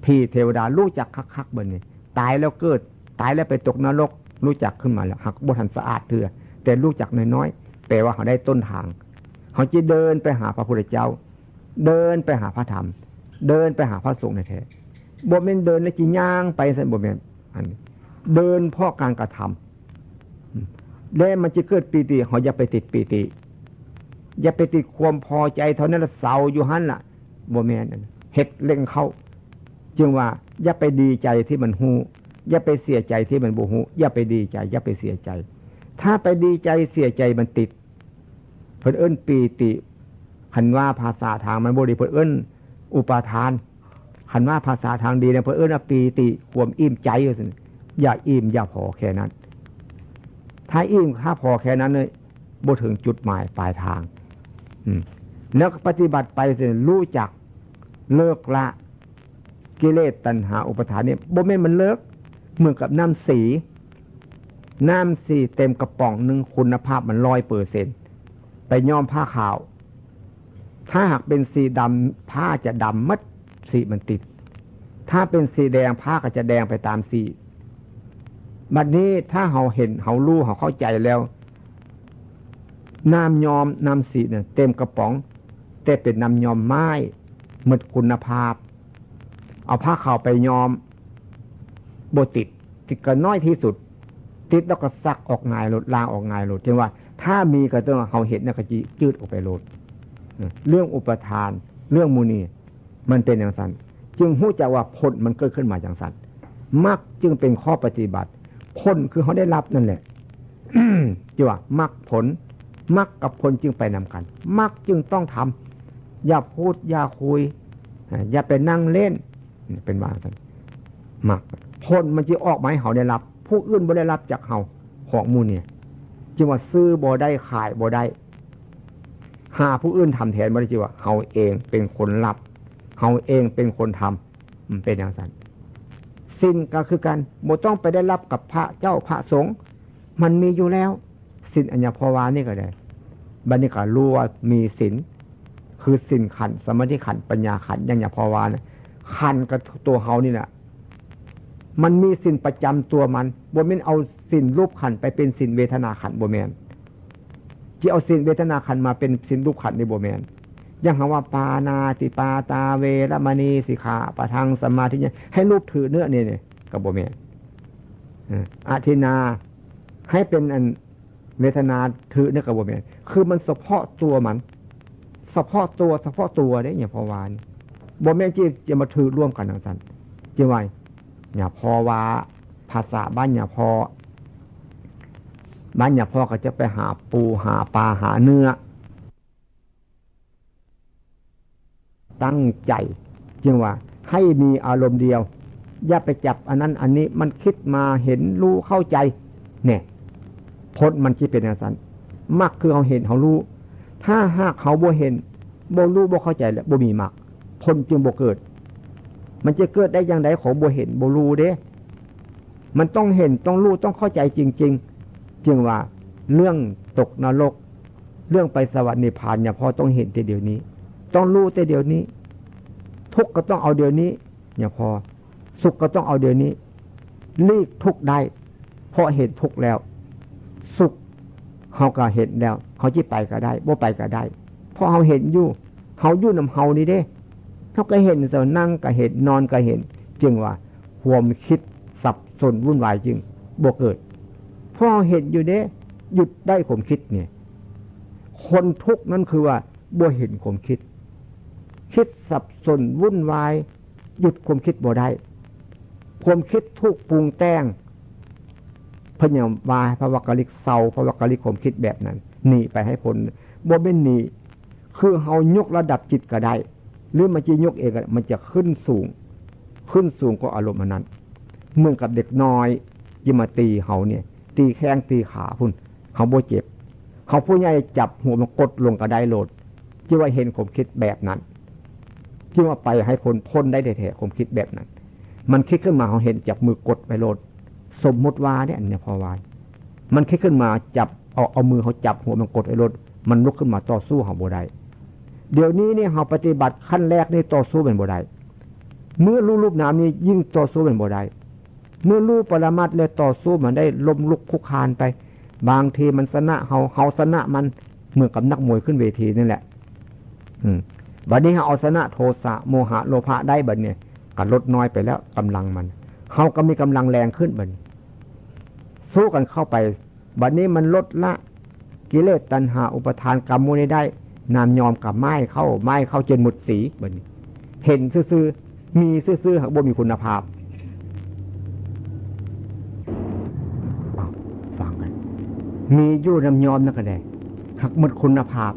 ผีเทวดารู้จักคักๆ บัดนี้ ตายแล้วเกิด ตายแล้วไปตกนรก รู้จักขึ้นมาแล้ว หากบ่ทันสะอาดเทื่อ แต่รู้จักน้อยๆ แปลว่าเฮาได้ต้นทาง เฮาจะเดินไปหาพระพุทธเจ้า เดินไปหาพระธรรม เดินไปหาพระสงฆ์แท้ๆ บ่แม่นเดินแล้วจิย่างไปซั่น บ่แม่น อันนี้ เดินเพราะการกระทำ และมันจะเกิดปีติ เฮาอย่าไปติดปีติ อย่าไปติดความพอใจเท่านั้นละ เศร้าอยู่หั่นล่ะ บ่แม่น เฮ็ดเร่งเข้า จึงว่าอย่าไปดีใจที่มันฮู้ อย่าไปเสียใจที่มันบ่ฮู้ อย่าไปดีใจ อย่าไปเสียใจ ถ้าไปดีใจเสียใจมันติด เพิ่นเอิ้นปีติ คันว่าภาษาทางมันบ่ดี เพิ่นเอิ้นอุปาทาน คันว่าภาษาทางดีเนี่ย เพิ่นเอิ้นว่าปีติ ความอิ่มใจว่าซั่น อย่าอิ่มอย่าพอแค่นั้น ถ้าอิ่มถ้าพอแค่นั้นเนี่ย บ่ถึงจุดหมายปลายทาง อืม แล้วก็ปฏิบัติไปสิ รู้จักเลิกละ กิเลสตัณหาอุปาทานเนี่ย บ่แม่นมันเลิก เหมือนกับน้ำสี น้ำสีเต็มกระป๋องหนึ่ง คุณภาพมันร้อยเปอร์เซ็นต์ ไปย้อมผ้าขาว ถ้าหากเป็นสีดำ ผ้าจะดำหมด สีมันติด ถ้าเป็นสีแดง ผ้าก็จะแดงไปตามสี บัดนี้ถ้าเฮาเห็น เฮารู้ เฮาเข้าใจแล้ว น้ำย้อม น้ำสีเนี่ย เต็มกระป๋อง แต่เป็นน้ำย้อมไม้ หมดคุณภาพ เอาผ้าขาวไปย้อม บ่ติด ติดก็น้อยที่สุด ติดแล้วก็ซักออกง่ายโลด ล้างออกง่ายโลด จึงว่าถ้ามีก็ต้องเฮาเห็นเนี่ยก็จิจืดออกไปโลด เรื่องอุปาทาน เรื่องหมู่นี้ มันเป็นจั่งซั่น จึงฮู้จักว่าผลมันเกิดขึ้นมาจั่งซั่น มรรคจึงเป็นข้อปฏิบัติ ผลคือเฮาได้รับนั่นแหละ จิว่ามรรคผล มรรคกับผลจึงไปนำกัน มรรคจึงต้องทำ อย่าพูด อย่าคุย อย่าไปนั่งเล่น เป็นว่าจั่งซั่น มัก ผลมันจะออกมาให้เฮาได้รับ ผู้อื่นบ่ได้รับจากเฮา ของหมู่เนี่ย จึงว่าซื้อบ่ได้ ขายบ่ได้ หาผู้อื่นทำแทนบ่ได้ จึงว่าเฮาเองเป็นคนรับ เฮาเองเป็นคนทำ มันเป็นอย่างนั้น ศีลก็คือกัน บ่ต้องไปได้รับกับพระเจ้าพระสงฆ์ มันมีอยู่แล้ว ศีลอันหยังพ่อว่านี่ก็ได้ บัดนี้ก็รู้ว่ามีศีล คือศีลขันธ์ สมาธิขันธ์ ปัญญาขันธ์ อย่างหยังพ่อว่านะ ขันธ์กับตัวเฮานี่แหละ มันมีศีลประจำตัวมัน บ่แม่นเอาศีลรูปขันธ์ไปเป็นศีลเวทนาขันธ์ บ่แม่น สิเอาศีลเวทนาขันธ์มาเป็นศีลรูปขันธ์นี่บ่แม่น อย่างคำว่าปานาติปาตาเวรมณีสิกขาปะทังสมาธิยะ ให้รูปถือเนื้อนี่ นี่ก็บ่แม่น เออ อทินนา ให้เป็นอันเวทนาถือนี่ก็บ่แม่น คือมันเฉพาะตัวมัน เฉพาะตัว เฉพาะตัวเด้ เนี่ยพ่อว่านี่ บ่แม่นที่จะมาถือร่วมกันจังซั่น จังว่า เนี่ยพ่อว่า ภาษาบ้านเนี่ยพ่อ บ้านเนี่ยพ่อก็จะไปหาปู หาปลา หาเนื้อ ตั้งใจ จึงว่าให้มีอารมณ์เดียว อย่าไปจับอันนั้นอันนี้ มันคิดมาเห็นรู้เข้าใจ เนี่ย ผลมันจะเป็นอย่างนั้น มรรคคือเฮาเห็นเฮารู้ ถ้าหากเฮาบ่เห็น บ่รู้ บ่เข้าใจแล้ว บ่มีมรรค ผลจึงบ่เกิด มันจะเกิดได้อย่างใดของบ่เห็นบ่รู้เด้ มันต้องเห็น ต้องรู้ ต้องเข้าใจจริงๆ จึงว่าเรื่องตกนรก เรื่องไปสวรรค์นิพพานเนี่ยพ่อต้องเห็นแต่เดี๋ยวนี้ ต้องรู้แต่เดี๋ยวนี้ ทุกข์ก็ต้องเอาเดี๋ยวนี้ เนี่ยพ่อ สุขก็ต้องเอาเดี๋ยวนี้ หลีกทุกข์ได้ เพราะเห็นทุกข์แล้ว สุขเฮาก็เห็นแล้ว เฮาจิไปก็ได้ บ่ไปก็ได้ เพราะเฮาเห็นอยู่ เฮาอยู่นำเฮานี่เด้ เฮาก็เห็น เจ้านั่งก็เห็น นอนก็เห็น จึงว่าความคิดสับสนวุ่นวายจึงบ่เกิด เพราะเฮาเห็นอยู่เด้ หยุดได้ความคิดเนี่ย คนทุกข์นั่นคือว่าบ่เห็นความคิด คิดสับสนวุ่นวาย หยุดความคิดบ่ได้ ความคิดถูกปรุงแต่ง เพิ่นยังว่าพระวักกะลิกเซา พระวักกะลิกความคิดแบบนั้น หนีไปให้พ้น บ่แม่นหนี คือเฮายกระดับจิตก็ได้ หรือมันจะยกเองก็ได้ มันจะขึ้นสูง ขึ้นสูงกว่าอารมณ์อันนั้น เหมือนกับเด็กน้อยจะมาตีเฮาเนี่ย ตีแข้งตีขาพุ้น เฮาบ่เจ็บ เฮาผู้ใหญ่จับหัวมันกดลงก็ได้โลด จิว่าเห็นความคิดแบบนั้น จิว่าไปให้พ้น พ้นได้แท้ๆ ความคิดแบบนั้น มันคิดขึ้นมา เฮาเห็นจับมือกดไปโลด สมมุติว่าเนี่ย อันเนี้ยพอว่า มันคิดขึ้นมาจับ เอา เอามือเฮาจับหัวมันกดไว้โลด มันลุกขึ้นมาต่อสู้เฮาบ่ได้ เดี๋ยวนี้นี่เฮาปฏิบัติขั้นแรกนี่ต่อสู้มันบ่ได้ เมื่อรู้รูปนามนี่ยิ่งต่อสู้มันบ่ได้ เมื่อรู้ปรมัตถ์แล้วต่อสู้มันได้ล้มลุกคลุกคลานไป บางทีมันชนะเฮา เฮาชนะมัน เหมือนกับนักมวยขึ้นเวทีนั่นแหละ อืม บัดนี้เฮาเอาชนะโทสะ โมหะ โลภะได้บัดเนี่ย ก็ลดน้อยไปแล้วกำลังมัน เฮาก็มีกำลังแรงขึ้นบัดนี้ สู้กันเข้าไป บัดนี้มันลดละกิเลสตัณหาอุปาทานกรรมหมู่นี้ได้ นามยอมกับไม้เข้า ไม้เข้าจนหมดสีบัดนี้ เห็นซื่อๆ มีซื่อๆ หากบ่มีคุณภาพ อ้าว ฟังกัน มีอยู่นามยอมนั่นก็ได้ หากหมดคุณภาพ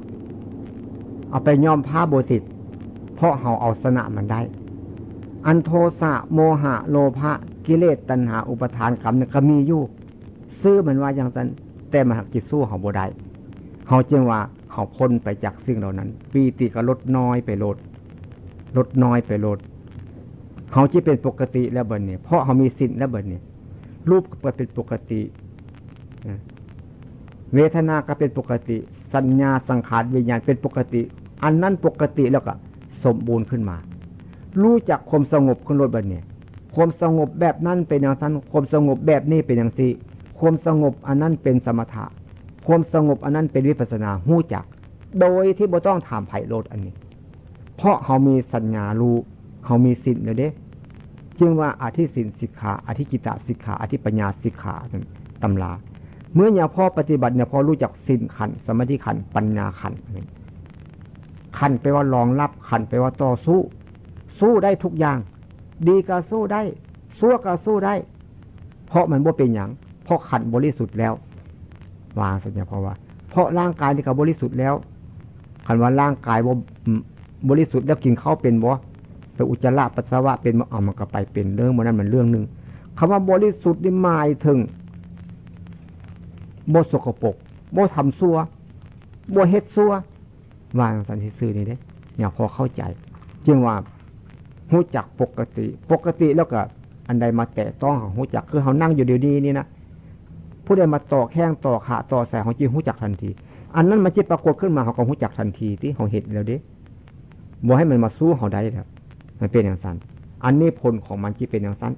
เอาไปยอมผ้าโบสิทธิ์ เพราะเฮาเอาชนะมันได้ อันโทสะ โมหะ โลภะ กิเลส ตัณหา อุปาทานกรรมเนี่ยก็มีอยู่ ซื่อมันว่าอย่างนั้น แต่มันหากจิตสู้เฮาบ่ได้ เฮาจึงว่าเฮาพ้นไปจากสิ่งเหล่านั้น ปีติก็ลดน้อยไปโลด ลดน้อยไปโลด เฮาจะเป็นปกติแล้วบัดนี้ เพราะเฮามีศีลแล้วบัดนี้ รูปก็เป็นปกติ นะ เวทนาก็เป็นปกติ สัญญา สังขาร วิญญาณเป็นปกติ อันนั้นปกติแล้วก็สมบูรณ์ขึ้นมา รู้จักความสงบขึ้นโลดบัดนี้ ความสงบแบบนั้นเป็นอย่างนั้น ความสงบแบบนี้เป็นอย่างนี้ ความสงบอันนั้นเป็นสมถะ ความสงบอันนั้นเป็นวิปัสสนา ฮู้จัก โดยที่บ่ต้องถามไผโลดอันนี้ เพราะเฮามีสัญญารู้ เฮามีศีลแล้วเด้ จึงว่าอธิศีลสิกขา อธิจิตตสิกขา อธิปัญญาสิกขา นั่นตำรา เมื่อเนี่ยพอปฏิบัติเนี่ยพอรู้จักศีลขันธ์ สมาธิขันธ์ ปัญญาขันธ์ ขันธ์แปลว่ารองรับ ขันธ์แปลว่าต่อสู้ สู้ได้ทุกอย่าง ดีก็สู้ได้ ชั่วก็สู้ได้ เพราะมันบ่เป็นหยัง เพราะขันธ์บริสุทธิ์แล้ว ว่าสัญญา เพราะว่า เพราะร่างกายนี่ก็บริสุทธิ์แล้ว คันว่าร่างกายบ่ อืม บริสุทธิ์แล้วกินข้าวเป็นบ่ ไปอุจจาระปัสสาวะเป็นบ่ เอามันก็ไปเป็น เรื่องมันนั้นมันเรื่องหนึ่ง คำว่าบริสุทธิ์นี่หมายถึงบ่สกปรก บ่ทำชั่ว บ่เฮ็ดชั่ว ว่าจั่งซั่นซื่อๆนี่เด้ เนี่ยพอเข้าใจ จึงว่าฮู้จักปกติ ปกติแล้วก็อันใดมาแตะต้อง เฮาฮู้จัก คือเฮานั่งอยู่เดี๋ยวนี้นี่นะ ผู้ใดมาต่อแข้งต่อขาต่อใส่ เฮาจิฮู้จักทันที อันนั้นมันจิปรากฏขึ้นมา เฮาก็ฮู้จักทันทีที่เฮาเห็นแล้วเด้ บ่ให้มันมาสู้เฮาได้แล้ว มันเป็นจั่งซั่น อันนี้ผลของมันที่เป็นจั่งซั่น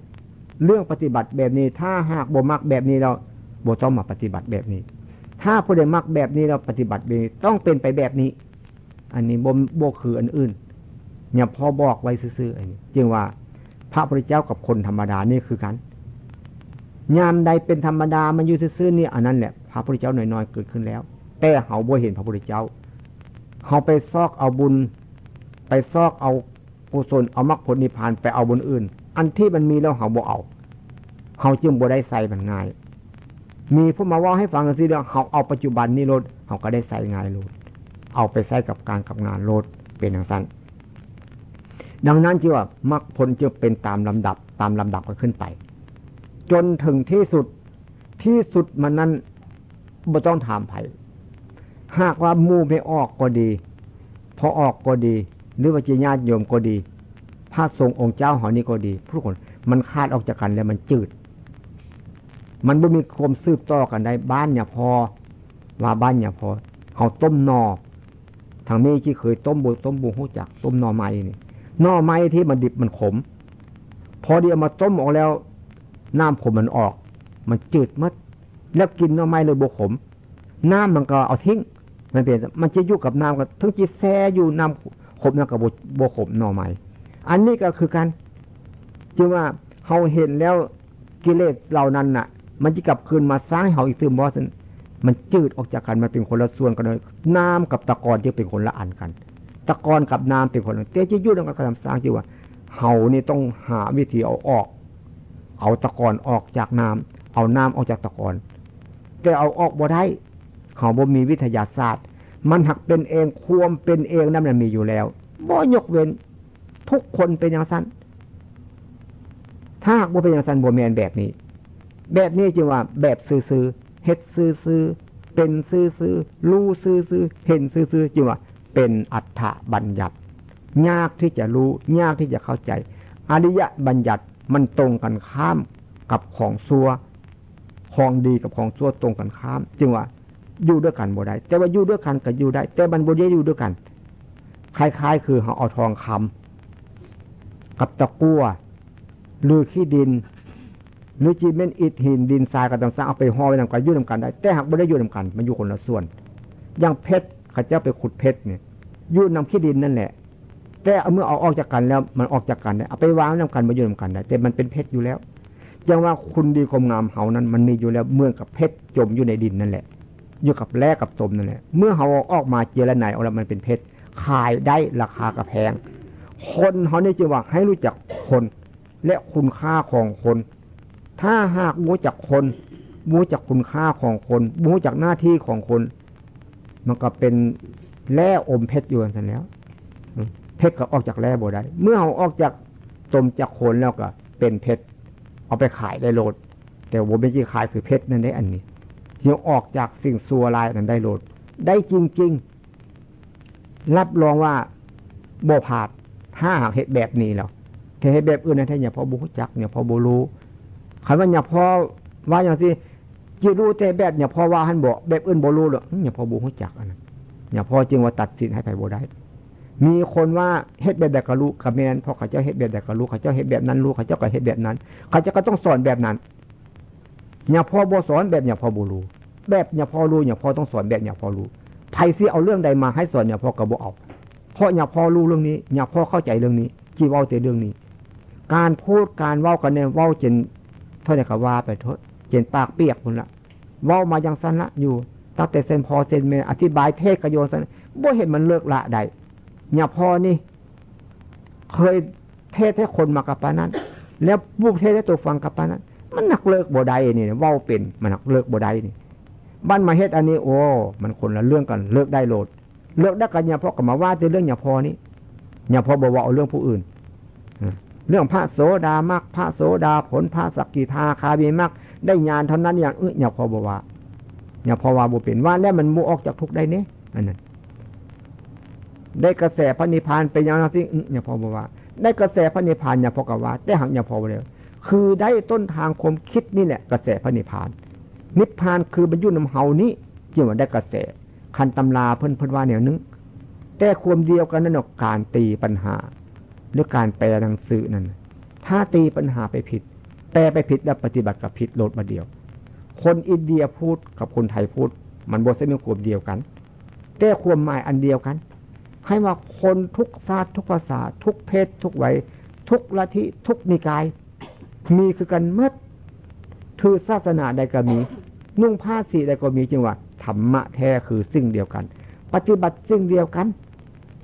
เรื่องปฏิบัติแบบนี้ ถ้าหากบ่มักแบบนี้แล้ว บ่ต้องมาปฏิบัติแบบนี้ ถ้าผู้ใดมักแบบนี้แล้วปฏิบัติแบบนี้ ต้องเป็นไปแบบนี้ อันนี้บ่ บ่คืออันอื่น เนี่ยพอบอกไว้ซื่อๆ อันนี้ จึงว่าพระพุทธเจ้ากับคนธรรมดานี่คือกัน ยามใดเป็นธรรมดา มันอยู่ซื่อๆ นี่ อันนั้นแหละ พระพุทธเจ้าน้อยๆ เกิดขึ้นแล้ว แต่เฮาบ่เห็นพระพุทธเจ้า เฮาไปซอกเอาบุญ ไปซอกเอากุศล เอามรรคผลนิพพาน ไปเอาบนอื่น อันที่มันมีแล้วเฮาบ่เอา เฮาจึงบ่ได้ใส่มันง่าย มีผู้มาเว้าให้ฟังจั่งซี้แล้ว เฮาเอาปัจจุบันนี้โลด เฮาก็ได้ใส่ง่ายโลด เอาไปใส่กับการกับงานโลด เป็นจั่งซั่น ดังนั้นจึงว่ามรรคผลจึงเป็นตามลำดับ ตามลำดับกันขึ้นไป จนถึงที่สุด ที่สุดมันนั้นบ่ต้องถามไผ หากว่าหมู่แม่ออกก็ดี พ่อออกก็ดี หรือว่าจะญาติโยมก็ดี พระสงฆ์องค์เจ้าเฮานี่ก็ดี ทุกคนมันขาดออกจากกันแล้วมันจืด มันบ่มีความสืบต่อกันได้ บ้านเนี่ยพอ ว่าบ้านเนี่ยพอ เฮาต้มหน่อ ทางนี้ที่เคยต้มบ่ ต้มบ่ฮู้จัก ต้มหน่อไม้นี่ หน่อไม้ที่มันดิบมันขม พอดีเอามาต้มออกแล้ว น้ำขมมันออก มันจืดหมด แล้วกินหน่อไม้เลยบ่ขม น้ำมันก็เอาทิ้ง มันเป็น มันจะอยู่กับน้ำก็ถึงจะแช่อยู่น้ำขมนั่นก็บ่ บ่ขมหน่อไม้ อันนี้ก็คือกัน จึงว่าเฮาเห็นแล้วกิเลสเหล่านั้นน่ะ มันจะกลับคืนมาสร้างให้เฮาอีกตื่มบ่ ซั่น มันจืดออกจากกัน มันเป็นคนละส่วนกันเลย น้ำกับตะกอนจึงเป็นคนละอันกัน ตะกอนกับน้ำเป็นคนละ แต่จะอยู่นำกันก็ตามสร้าง จึงว่าเฮานี่ต้องหาวิธีเอาออก เอาตะกอนออกจากน้ำ เอาน้ำออกจากตะกอน แต่เอาออกบ่ได้ เฮาบ่มีวิทยาศาสตร์ มันหักเป็นเอง ความเป็นเองนั้นมันมีอยู่แล้ว บ่ยกเว้น ทุกคนเป็นจั่งซั่น ถ้าหากบ่เป็นจั่งซั่น บ่แม่นแบบนี้ แบบนี้จึงว่าแบบซื่อๆ เฮ็ดซื่อๆ เป็นซื่อๆ รู้ซื่อๆ เห็นซื่อๆ จึงว่าเป็นอัฏฐบัญญัติ ยากที่จะรู้ ยากที่จะเข้าใจ อริยบัญญัติมันตรงกันข้ามกับของชั่ว ของดีกับของชั่วตรงกันข้าม จึงว่าอยู่ด้วยกันบ่ได้ แต่ว่าอยู่ด้วยกันก็อยู่ได้ แต่มันบ่ได้อยู่ด้วยกัน คล้ายๆ คือเฮาเอาทองคำกับตะกั่ว หรือขี้ดิน หรือจิแม่นอิฐหินดินทรายก็ตามสร้าง เอาไปห่อไว้นำกัน อยู่นำกันได้ แต่หากบ่ได้อยู่นำกัน มันอยู่คนละส่วน อย่างเพชร เขาเจ้าไปขุดเพชรเนี่ย อยู่นำขี้ดินนั่นแหละ แต่เอาเมื่อเอาออกจากกันแล้ว มันออกจากกันได้ เอาไปวางไว้นำกัน บ่อยู่นำกันได้ แต่มันเป็นเพชรอยู่แล้ว จั่งว่าคุณดีความงามเฮานั้น มันมีอยู่แล้ว เหมือนกับเพชรจมอยู่ในดินนั่นแหละ อยู่กับแร่กับตมนั่นแหละ เมื่อเฮาเอาออกมาเจือไนออกแล้ว มันเป็นเพชร ขายได้ราคาก็แพง คนเฮานี่จึงว่าให้รู้จักคน และคุณค่าของคน ถ้าหากบ่รู้จักคน บ่รู้จักคุณค่าของคน บ่รู้จักหน้าที่ของคน มันก็เป็นแร่อมเพชรอยู่ซั่นแหล้ว อืม เพชรก็ออกจากแร่บ่ได้ เมื่อเฮาออกจากตมจากโคนแล้วก็เป็นเพชร เอาไปขายได้โลด แต่บ่แม่นสิขายคือเพชรนั่นเด้ อันนี้ สิออกจากสิ่งชั่วร้ายนั้นได้โลด ได้จริงๆ รับรองว่าบ่พลาด ถ้าหากเฮ็ดแบบนี้แล้ว ถ้าเฮ็ดแบบอื่นนั้น ถ้าหยังพ่อบ่ฮู้จัก หยังพ่อบ่รู้ คันว่าหยังพ่อว่าจั่งซี้ สิรู้แต่แบบหยังพ่อว่าหั่นบ่ แบบอื่นบ่รู้ดอก หยังพ่อบ่ฮู้จักอันนั้น หยังพ่อจึงว่าตัดสินให้ไผบ่ได้ มีคนว่าเฮ็ดแบบใดก็รู้ ก็แม่น เพราะเขาเจ้าเฮ็ดแบบใดก็รู้ เขาเจ้าเฮ็ดแบบนั้นรู้ เขาเจ้าก็เฮ็ดแบบนั้น เขาเจ้าก็ต้องสอนแบบนั้น หยังพ่อบ่สอนแบบหยังพ่อบ่รู้ แบบหยังพ่อรู้ หยังพ่อต้องสอนแบบหยังพ่อรู้ ไผสิเอาเรื่องใดมาให้สอนหยังพ่อก็บ่เอา เพราะหยังพ่อรู้เรื่องนี้ หยังพ่อเข้าใจเรื่องนี้ สิเว้าแต่เรื่องนี้ การพูดการเว้ากันเนี่ย เว้าจนเท่าใดก็ว่าไปเถาะ จนปากเปียกพุ้นละ เว้ามาจั่งซั้นละ อยู่ตั้งแต่เส้นพ่อเส้นแม่ อธิบายเทศน์ก็อยู่ซั้น บ่เห็นมันเลิกละได้ หยังพ่อนี่ เคยเทศน์ให้คนมาก็ปานนั้น แล้วผู้เทศน์ให้ตัวฟังก็ปานนั้น มันนักเลิกบ่ได้นี่ เว้าเป็น มันนักเลิกบ่ได้นี่ บัดมาเฮ็ดอันนี้ โอ้ มันคนละเรื่องกัน เลิกได้โลด เลิกได้ก็หยังพ่อก็มาว่าแต่เรื่องหยังพ่อนี่ หยังพ่อบ่เว้าเอาเรื่องผู้อื่น เรื่องพระโสดามัคคพระโสดาผลพระสกิทาคามีมัคคได้ญาณเท่านั้นอย่างเออเนี่ยพอบ่ว่าเนี่ยพอว่าบ่เป็นว่าแล้วมันบ่ออกจากทุกข์ได้เนี่ยอันนั้น ได้กระแสพระนิพพานเป็นอย่างนั้นสิเนี่ยพอบ่ว่า ได้กระแสพระนิพพานเนี่ยพอกะว่า แต่หากเนี่ยพอบ่แล้ว คือได้ต้นทางความคิดนี่แหละกระแสพระนิพพาน นิพพานคือบรรยุนำเฮานี้จึงว่าได้กระแส คันตำราเพิ่นเพิ่นว่าแนวนึง แต่ความเดียวกันนั่นเนาะการตีปัญหา หรือการแปลหนังสือนั่น ถ้าตีปัญหาไปผิด แปลไปผิดแล้วปฏิบัติกับผิดโลดมาเดียว คนอินเดียพูดกับคนไทยพูด มันบ่ใช่เป็นความเดียวกัน แต่ความหมายอันเดียวกัน ให้ว่าคนทุกชาติทุกภาษา ทุกเพศทุกวัย ทุกลัทธิทุกนิกาย มีคือกันหมด ถือศาสนาใดก็มี นุ่งผ้าสีใดก็มี จึงว่าธรรมะแท้คือสิ่งเดียวกัน ปฏิบัติสิ่งเดียวกัน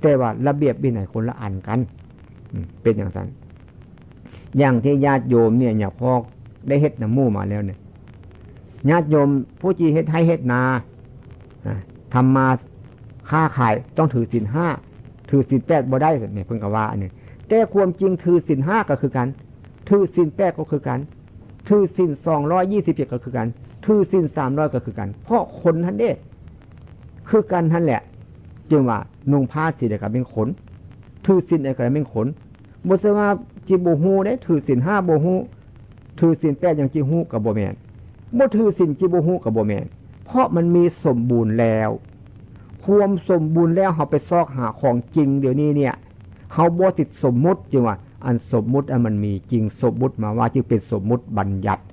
แต่ว่าระเบียบวินัยคนละอันกัน อืม เป็นอย่างนั้น อย่างที่ญาติโยมเนี่ย เนี่ยพอได้เฮ็ดน้ำหมู่มาแล้วเนี่ย ญาติโยมผู้ที่เฮ็ดไฮ่เฮ็ดนา อ่า ทำมาค้าขายต้องถือศีลห้า ถือศีลแปดบ่ได้เนี่ย เพิ่นก็ว่าอันนี้ แต่ความจริงถือศีลห้าก็คือกัน ถือศีลแปดก็คือกัน ถือศีลสองร้อยยี่สิบเจ็ดก็คือกัน ถือศีลสามร้อยก็คือกัน เพราะคนหั่นเด้ คือกันหั่นแหละ จึงว่านุ่งผ้าสีใดก็เป็นคน ถือศีลใดก็เป็นคน บ่ใช่ว่าจิบ่ฮู้เด้ ถือศีลห้าบ่ฮู้ ถือศีลแปดยังจิฮู้ก็บ่แม่น บ่ถือศีลจิบ่ฮู้ก็บ่แม่น เพราะมันมีสมบูรณ์แล้ว ความสมบูรณ์แล้ว เฮาไปซอกหาของจริงเดี๋ยวนี้เนี่ย เฮาบ่ติดสมมุติ จึงว่าอันสมมุติอันมันมีจริง สมมุติมาว่าจึงเป็นสมมุติบัญญัติ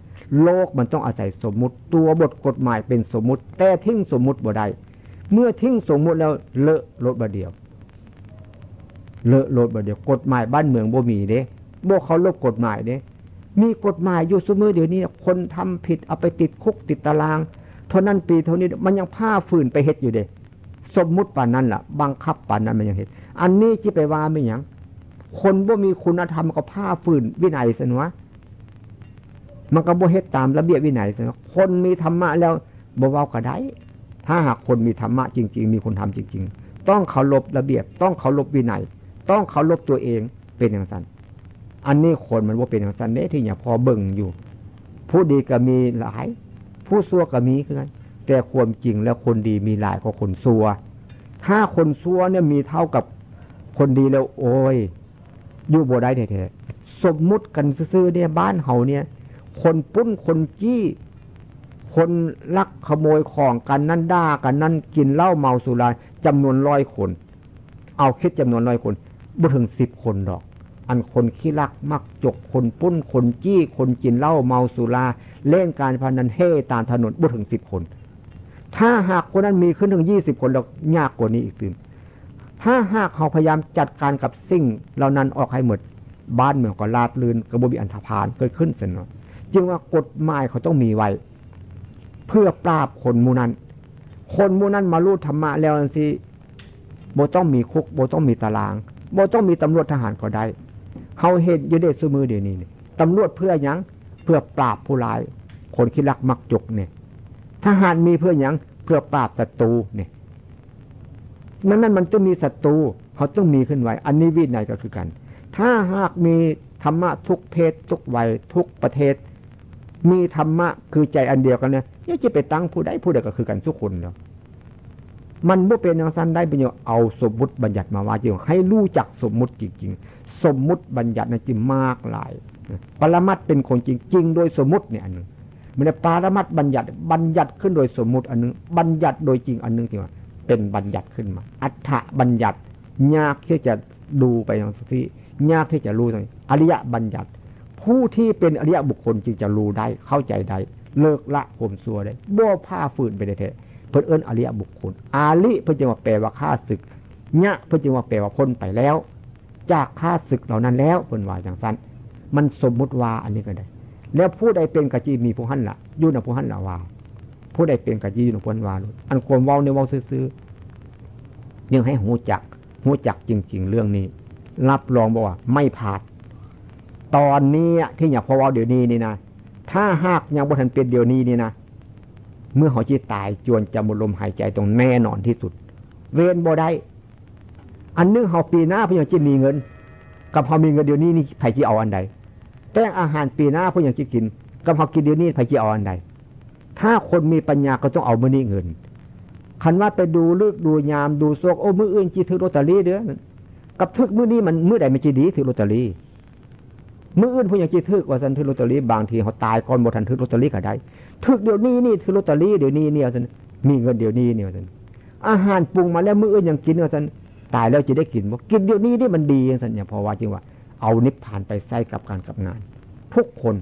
โลกมันต้องอาศัยสมมุติ ตัวบทกฎหมายเป็นสมมุติ แต่ทิ้งสมมุติบ่ได้ เมื่อทิ้งสมมุติแล้วเลอะโลดบ่าเดียว เลอะโลดบ่าเดียว กฎหมายบ้านเมืองบ่มีเด้ บ่เคารพกฎหมายเด้ มีกฎหมายอยู่ซุมื้อเดี๋ยวนี้ คนทำผิดเอาไปติดคุกติดตาราง เท่านั้นปีเท่านี้ มันยังพาฝืนไปเฮ็ดอยู่เด้ สมมุติปานนั้นล่ะ บังคับปานนั้นมันยังเฮ็ด อันนี้จิไปว่าแม่นหยัง คนบ่มีคุณธรรมก็พาฝืนวินัยซั่นวะ มันก็บ่เฮ็ดตามระเบียบวินัยซั่นวะ คนมีธรรมะแล้วบ่เว้าก็ได้ ถ้าหากคนมีธรรมะจริงๆ มีคุณธรรมจริงๆ ต้องเคารพระเบียบ ต้องเคารพวินัย ต้องเคารพตัวเอง เป็นจั่งซั้น อันนี้คนมันบ่เป็นจั่งซั้นเด้ ที่เนี่ยพอเบิ่งอยู่ ผู้ดีก็มีหลาย ผู้ชั่วก็มีคือกัน แต่ความจริงแล้วคนดีมีหลายกว่าคนชั่ว ถ้าคนชั่วเนี่ยมีเท่ากับคนดีแล้ว โอ้ย อยู่บ่ได้แท้ๆ สมมุติกันซื่อๆ เนี่ย บ้านเฮาเนี่ย คนปล้น คนจี้ คนลักขโมยของกันนั่น ด่ากันนั่น กินเหล้าเมาสุรา จำนวนร้อยคน เอาคิดจำนวนร้อยคน บ่ถึงสิบคนดอก อันคนขี้ลักมักจก คนปล้น คนจี้ คนกินเหล้าเมาสุรา เล่นการพนันเฮ่ตามถนน บ่ถึงสิบคน ถ้าหากคนนั้นมีขึ้นถึงยี่สิบคนแล้ว ยากกว่านี้อีกตื่ม ถ้าหากเฮาพยายามจัดการกับสิ่งเหล่านั้นออกให้หมด บ้านเมืองก็ราบรื่น ก็บ่มีอันธพาลเกิดขึ้นซั่นเนาะ จึงว่ากฎหมายเขาต้องมีไว้ เพื่อปราบคนหมู่นั้น คนหมู่นั้นมารู้ธรรมะแล้วจั่งซี้ บ่ต้องมีคุก บ่ต้องมีตาราง บ่ต้องมีตำรวจทหารก็ได้ เฮาเห็นอยู่เด้ซุมื้อเดี๋ยวนี้นี่ ตำรวจเพื่อหยัง เพื่อปราบผู้ร้าย คนขี้ลักมักจกเนี่ย ทหารมีเพื่อหยัง เพื่อปราบศัตรูเนี่ย นั้นนั้นมันต้องมีศัตรู เขาต้องมีขึ้นไว้ อันนี้วินัยก็คือกัน ถ้าหากมีธรรมะทุกเพศทุกวัยทุกประเทศ มีธรรมะคือใจอันเดียวกันเนี่ย ยังจะไปตั้งผู้ใดผู้ใดก็คือกันทุกคนแล้ว มันบ่เป็นจั่งซั้นได้ เป็นหยังเอาสมมุติบัญญัติมาว่า จึงให้รู้จักสมมุติจริงๆ สมมุติบัญญัตินั้นจึงมากหลาย ปรมัตถ์เป็นของจริง จริงโดยสมมุติเนี่ยอันหนึ่ง มันได้ปรมัตถ์บัญญัติ บัญญัติขึ้นโดยสมมุติอันหนึ่ง บัญญัติโดยจริงอันหนึ่ง ที่ว่าเป็นบัญญัติขึ้นมา อัฏฐบัญญัติ ยากที่จะดูไปทางที่ ยากที่จะรู้ทางนี้ อริยบัญญัติ ผู้ที่เป็นอริยบุคคลจึงจะรู้ได้ เข้าใจได้ เลิกละความชั่วได้ บ่ฝ่าฝืนไปแท้ๆ เพิ่นเอิ้นอริยบุคคล อริ เพิ่นจึงว่าแปลว่าข้าศึก ยะ เพิ่นจึงว่าแปลว่าพ้นไปแล้ว จากข้าศึกเหล่านั้นแล้ว เพิ่นว่าจั่งซั้น มันสมมุติว่าอันนี้ก็ได้ แล้วผู้ใดเป็นกะจิมีผู้หั่นละ อยู่นำผู้หั่นละว่า ผู้ใดเป็นกะจิอยู่นำผู้หั่นว่าโลด อันความเว้าเนี่ยเว้าซื่อๆ ยังให้ฮู้จัก ฮู้จักจริงๆ เรื่องนี้ รับรองบอกว่าไม่พลาด ตอนนี้ที่เนี่ยพอเว้าเดี๋ยวนี้นี่นะ ถ้าหากยังบ่ทันเป็นเดี๋ยวนี้นี่นะ เมื่อเฮาจิตายจวนจะหมดลมหายใจต้องแน่นอนที่สุด เว้นบ่ได้ อันหนึ่งเฮาปีหน้าเพิ่นยังจิมีเงิน กับเฮามีเงินเดี๋ยวนี้นี่ไผสิเอาอันใด แต่งอาหารปีหน้าผู้หยังสิกิน กับเฮากินเดี๋ยวนี้ไผสิเอาอันใด ถ้าคนมีปัญญาก็ต้องเอามื้อนี้เงิน คันว่าไปดูฤกษ์ดูยามดูโชค โอ้ มื้ออื่นสิถืกลอตเตอรี่เด้อ กับถืกมื้อนี้มันมื้อใดมันสิดีถืกลอตเตอรี่ มื้ออื่นผู้หยังสิถืกว่าซั่น ถืกลอตเตอรี่ บางทีเฮาตายก่อนบ่ทันถืกลอตเตอรี่ก็ได้ ถืกเดี๋ยวนี้นี่ ถืกลอตเตอรี่เดี๋ยวนี้นี่ว่าซั่น มีเงินเดี๋ยวนี้นี่ว่าซั่น อาหารปรุงมาแล้วมื้ออื่นยังกินว่าซั่น ตายแล้วจะได้กินบ่ กินเดี๋ยวนี้นี่มันดีว่าซั่น เนี่ย เพราะว่าจึงว่าเอานิพพานไปใช้กับการกับงาน ทุกคน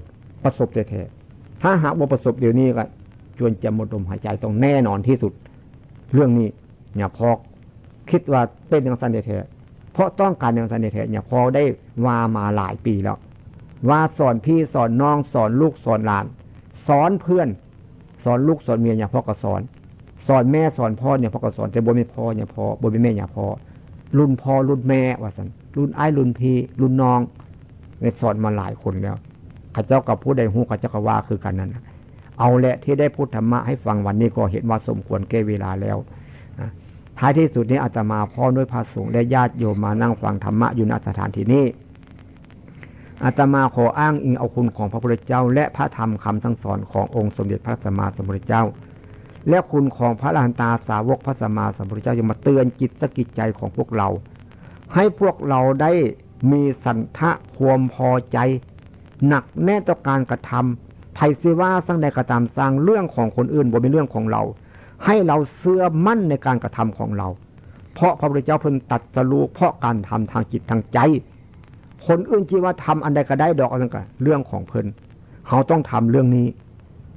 ประสบแท้ๆ ถ้าหากว่าประสบเดี๋ยวนี้ก็จวนจะหมดลมหายใจต้องแน่นอนที่สุด เรื่องนี้เนี่ยพอคิดว่าเป็นอย่างนั้นแท้ๆ เพราะต้องการอย่างนั้นแท้ๆ เนี่ยพอได้ว่ามาหลายปีแล้ว ว่าสอนพี่สอนน้องสอนลูกสอนหลาน สอนเพื่อน สอนลูกสอนเมียเนี่ยพ่อก็สอน สอนแม่สอนพ่อเนี่ยพ่อก็สอน แต่บ่มีพ่อเนี่ยพ่อบ่มีแม่เนี่ยพ่อ รุ่นพ่อรุ่นแม่ว่าซั่น รุ่นอ้ายรุ่นพี่รุ่นน้อง ได้สอนมาหลายคนแล้ว เขาเจ้ากับผู้ใดฮู้เขาเจ้าก็ว่าคือกันนั่นน่ะ เอาละ ที่ได้พูดธรรมะให้ฟังวันนี้ก็เห็นว่าสมควรแก่เวลาแล้วนะ ท้ายที่สุดนี้อาตมาพร้อมด้วยพระสงฆ์และญาติโยมมานั่งฟังธรรมะอยู่ณสถานที่นี้ อาตมาขออ้างอิงเอาคุณของพระพุทธเจ้าและพระธรรมคำสั่งสอนขององค์สมเด็จพระสัมมาสัมพุทธเจ้า และคุณของพระอรหันตาสาวกพระสัมมาสัมพุทธเจ้า จะมาเตือนจิตสะกิดใจของพวกเรา ให้พวกเราได้มีฉันทะความพอใจ หนักแน่นต่อการกระทำ ไผสิว่าซั่งใดก็ตามซ่าง เรื่องของคนอื่นบ่เป็นเรื่องของเรา ให้เราเชื่อมั่นในการกระทำของเรา เพราะพระพุทธเจ้าเพิ่นตรัสรู้เพราะการทำทางจิตทางใจ คนอื่นสิว่าทำอันใดก็ได้ดอก อันนั้นก็เรื่องของเพิ่น เฮาต้องทำเรื่องนี้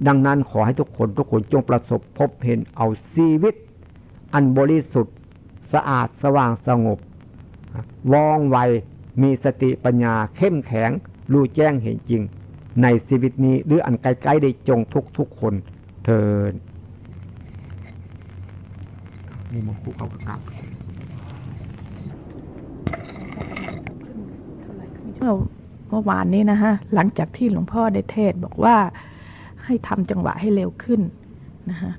ดังนั้นขอให้ทุกคนทุกคนจงประสบพบเห็นเอาชีวิตอันบริสุทธิ์ สะอาดสว่างสงบ ว่องไว มีสติปัญญาเข้มแข็ง รู้แจ้งเห็นจริง ในชีวิตนี้หรืออันใกล้ๆได้จงทุกทุกๆคนเทอญ นี่มาคู่เขากับกลับ เมื่อเมื่อวานนี้นะฮะ หลังจากที่หลวงพ่อได้เทศน์บอกว่าให้ทำจังหวะให้เร็วขึ้นนะฮะ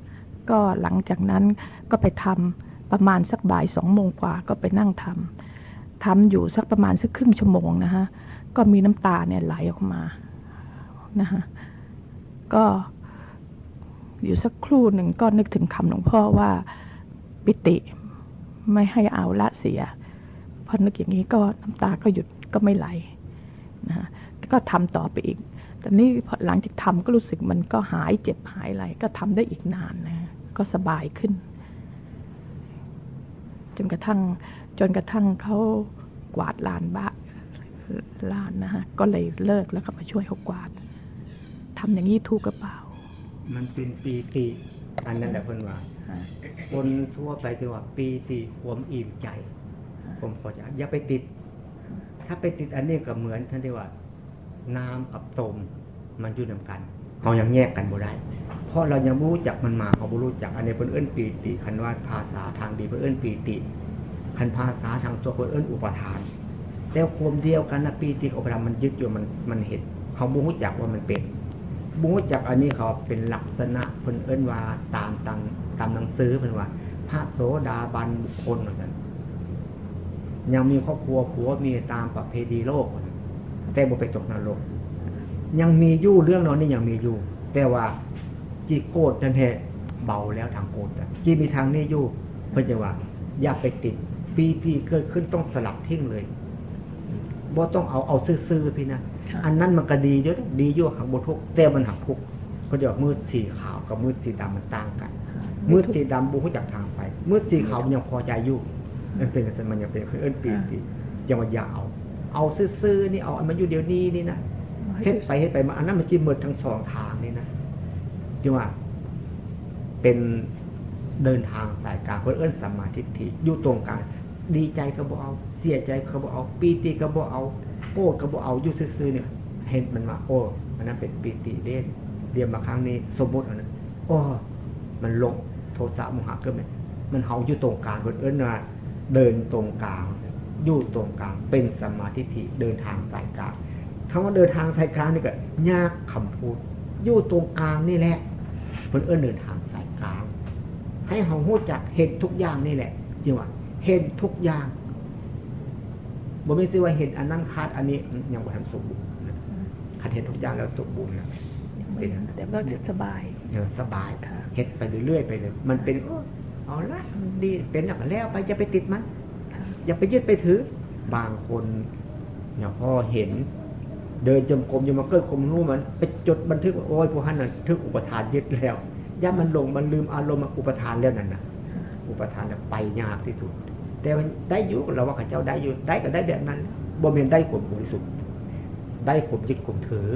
ก็หลังจากนั้นก็ไปทำประมาณสักบ่ายสองโมงกว่าก็ไปนั่งทำทำอยู่สักประมาณสักครึ่งชั่วโมงนะฮะ ก็มีน้ำตาเนี่ยไหลออกมานะฮะ ก็อยู่สักครู่หนึ่งก็นึกถึงคำหลวงพ่อว่าปิติไม่ให้เอาละเสีย พอนึกอย่างนี้ก็น้ำตาก็หยุดก็ไม่ไหลนะฮะ ก็ทำต่อไปอีก แต่นี่พอหลังจากทำก็รู้สึกมันก็หายเจ็บหายอะไร ก็ทำได้อีกนานนะ ก็สบายขึ้น จนกระทั่ง จนกระทั่งเขากวาดลานบ้า ลานนะฮะ ก็เลยเลิกแล้วก็มาช่วยเขากวาด ทำอย่างนี้ถูกหรือเปล่า มันเป็นปีติ อันนั้นแหละเพิ่นว่า ค่ะ คนทั่วไปที่ว่าปีติความอิ่มใจ ความพอใจ อย่าไปติด ถ้าไปติดอันนี้ก็เหมือนท่านที่ว่า น้ำกับตมมันอยู่นำกัน เขายังแยกกันบ่ได้ เพราะเรายังบ่รู้จักมันมา เขาบ่รู้จัก อันนี้เพิ่นเอิ้นปีติ คันว่าภาษาทางดีเพิ่นเอิ้นปีติ คันภาษาทางตัวเพิ่นเอิ้นอุปาทาน แต่ความเดียวกันนะ ปีติกับอุปาทานมันยึดอยู่ มัน มันเห็น เขาบ่รู้จักว่ามันเป็น บ่รู้จักอันนี้เขาเป็นลักษณะ เพิ่นเอิ้นว่าตามตัง ตามหนังสือเพิ่นว่า พระโสดาบันบุคคลว่าซั่น ยังมีครอบครัวผัวเมียตามประเพณีโลก แต่บ่ไปตกนรก ยังมีอยู่ เรื่องเหล่านี้ยังมีอยู่ แต่ว่าจิตโกรธนั่นแหละเบาแล้วทางโกรธอะ จิตมีทางนี้อยู่ เพิ่นจะว่า อย่าไปติด ปีติเกิดขึ้นต้องสลัดทิ้งเลย บ่ต้องเอา เอาซื่อๆพี่นะ ค่ะ อันนั้นมันก็ดีอยู่ ดีอยู่ หักบ่ทุกข์ แต่มันหักทุกข์ เพิ่นจะว่ามืดสีขาวกับมืดสีดำมันต่างกัน มืดสีดำบ่รู้จักทางไป มืดสีขาวมันยังพอใจอยู่ มันเป็นจังซั่น มันยังเป็น เอิ้นปีติ ยังว่าอย่าเอา เอาซื่อๆนี่ เอาอันมันอยู่เดี๋ยวนี้นี่นะ เฮ็ดไปเฮ็ดไปมา อันนั้นมันสิหมดทั้งสองทางนี่นะ จึงว่า เป็นเดินทางสายกลาง เพิ่นเอิ้นสัมมาทิฏฐิ อยู่ตรงกลาง ดีใจก็บ่เอา เสียใจก็บ่เอา ปีติก็บ่เอา โกรธก็บ่เอา อยู่ซื่อๆเนี่ย เห็นมันว่า โอ้ อันนั้นเป็นปีติเด้ เดี๋ยวมาครั้งนี้ สมมุติอันนั้น โอ้ มันลง โทสะโมหะเกิดไหม มันเฮาอยู่ตรงกลาง เพิ่นเอิ้นว่า เดินตรงกลาง อยู่ตรงกลาง เป็นสัมมาทิฏฐิ เดินทางสายกลาง คำว่าเดินทางสายกลางนี่ก็ยากคำพูด อยู่ตรงกลางนี่แหละ เพิ่นเอิ้นเดินทางสายกลาง ให้เฮารู้จักเห็นทุกอย่างนี่แหละ จึงว่า เห็นทุกอย่าง บ่มีสิว่าเห็นอันนั้นขาดอันนี้ อืม ยังบ่ทันสมบูรณ์นะ คันเห็นทุกอย่างแล้วสมบูรณ์นะ เป็น แต่ก็สบาย เออ สบาย ค่ะ เฮ็ดไปเรื่อยๆไปเลย มันเป็น เออ เอาละ มันดี เป็นแล้วก็แล้วไป อย่าไปติดมัน ค่ะ อย่าไปยึดไปถือ บางคนเนี่ย พอเห็น เดินจงกรมอยู่ มาเกิดความรู้มัน ไปจดบันทึกว่า โอ้ย ผู้หั้นน่ะ ถืกอุปาทานยึดแล้ว ย่านมันหลง มันลืมอารมณ์ อุปาทานแล้วนั่นน่ะ อุปาทานน่ะไปยากที่สุด แต่มันได้อยู่ เราว่าเขาเจ้าได้อยู่ ได้ก็ได้แบบนั้น บ่แม่นได้ความบริสุทธิ์ ได้ความยึดความถือ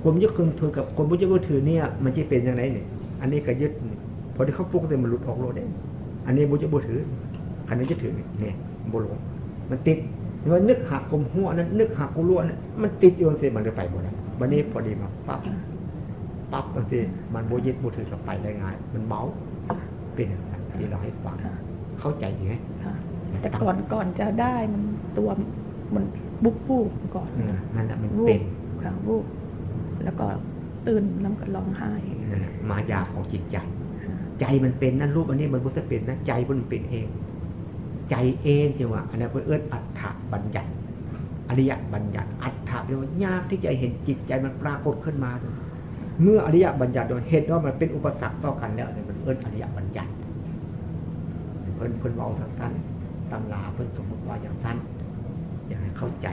ความยึดความถือกับความบ่ยึดบ่ถือเนี่ย มันจะเป็นจั่งใด๋นี่ อันนี้ก็ยึดนี่ พอที่เขาปลุกเนี่ย มันหลุดออกโลดเด้ อันนี้บ่ยึดบ่ถือ คันนี้ยึดถือนี่ นี่ บ่หลง มันติด มันนึกหาความหัวนั้น นึกหาความรู้นั้น มันติดอยู่จั่งซี้ มันเลยไปบ่ได้ บัดนี้พอดีมาปั๊บ ปั๊บจั่งซี้ มันบ่ยึดบ่ถือก็ไปได้ง่าย มันเบา เป็นอย่างนั้นที่เราให้ฟัง ค่ะ เข้าใจไหม ค่ะ แต่ก่อน ก่อนจะได้มันตัวมันบุบๆก่อน อืม นั่นแหละมัน วูบ เป็น ค่ะ วูบ แล้วก็ตื่นแล้วก็ร้องไห้ นั่นแหละ มายาของจิตใจ ค่ะ ใจมันเป็นนะ รูปอันนี้มันบ่ได้เป็นนะ ใจมันเป็นเอง ใจเองที่ว่า อันนั้นเพิ่นเอิ้นอัฏฐบัญญัติ อริยบัญญัติ อัฏฐะแปลว่ายากที่จะเห็นจิตใจมันปรากฏขึ้นมา เมื่ออริยบัญญัติเห็นว่ามันเป็นอุปสรรคต่อกันแล้วเนี่ย มันเอิ้นอริยบัญญัติ เพิ่น เพิ่นเว้าจั่งซั้น ตำราเพิ่นสมมุติว่าจั่งซั้น อยากให้เข้าใจ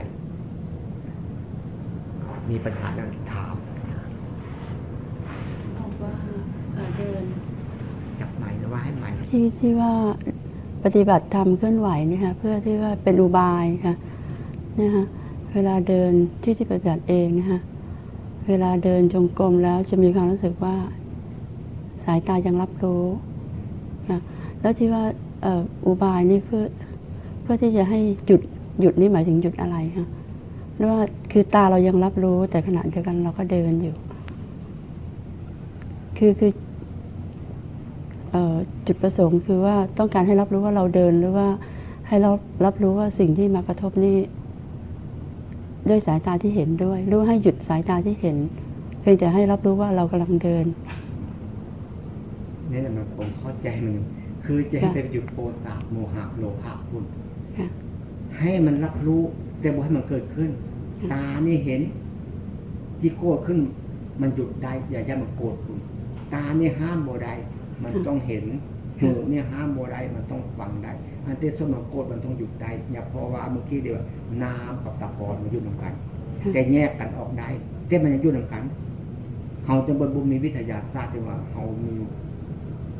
มีปัญหานั้นถาม บอกว่า เอ่อ เดิน จับไมค์หรือว่าให้ไมค์ ที่ ที่ว่าปฏิบัติธรรมเคลื่อนไหวเนี่ยค่ะ เพื่อที่ว่าเป็นอุบายค่ะ เนี่ยค่ะ เวลาเดินที่ ที่ปฏิบัติเองนะคะ เวลาเดินจงกรมแล้วจะมีความรู้สึกว่า สายตายังรับรู้นะ แล้วที่ว่า เอ่อ อุบายนี่เพื่อ เพื่อที่จะให้หยุด หยุดนี่หมายถึงหยุดอะไรคะ หรือว่าคือตาเรายังรับรู้ แต่ขณะเดียวกันเราก็เดินอยู่ คือ คือ เอ่อ จุดประสงค์คือว่าต้องการให้รับรู้ว่าเราเดิน หรือว่าให้เรารับรู้ว่าสิ่งที่มากระทบนี่ ด้วยสายตาที่เห็นด้วย หรือว่าให้หยุดสายตาที่เห็น เพียงแต่ให้รับรู้ว่าเรากำลังเดิน นี่แหละมันความเข้าใจมัน คือจะให้ ค่ะ ไปหยุดโทสะ โมหะ โลภะพุ้น ค่ะ ให้มันรับรู้ แต่บ่ให้มันเกิดขึ้น ค่ะ ตานี่เห็น จิโกรธขึ้น มันหยุดได้ อย่าให้มันโกรธพุ้น ตานี่ห้ามบ่ได้ มัน ค่ะ ต้องเห็น ค่ะ หูนี่ห้ามบ่ได้ มันต้องฟังได้ อันที่สมมันโกรธมันต้องหยุดได้ เนี่ย เพราะว่าเมื่อกี้เดียว นามกับตะกอนมันอยู่นำกัน ค่ะ แต่แยกกันออกได้ แต่มันยังอยู่นำกัน เฮาจะบ่ บ่มีวิทยาศาสตร์ที่ว่าเฮามี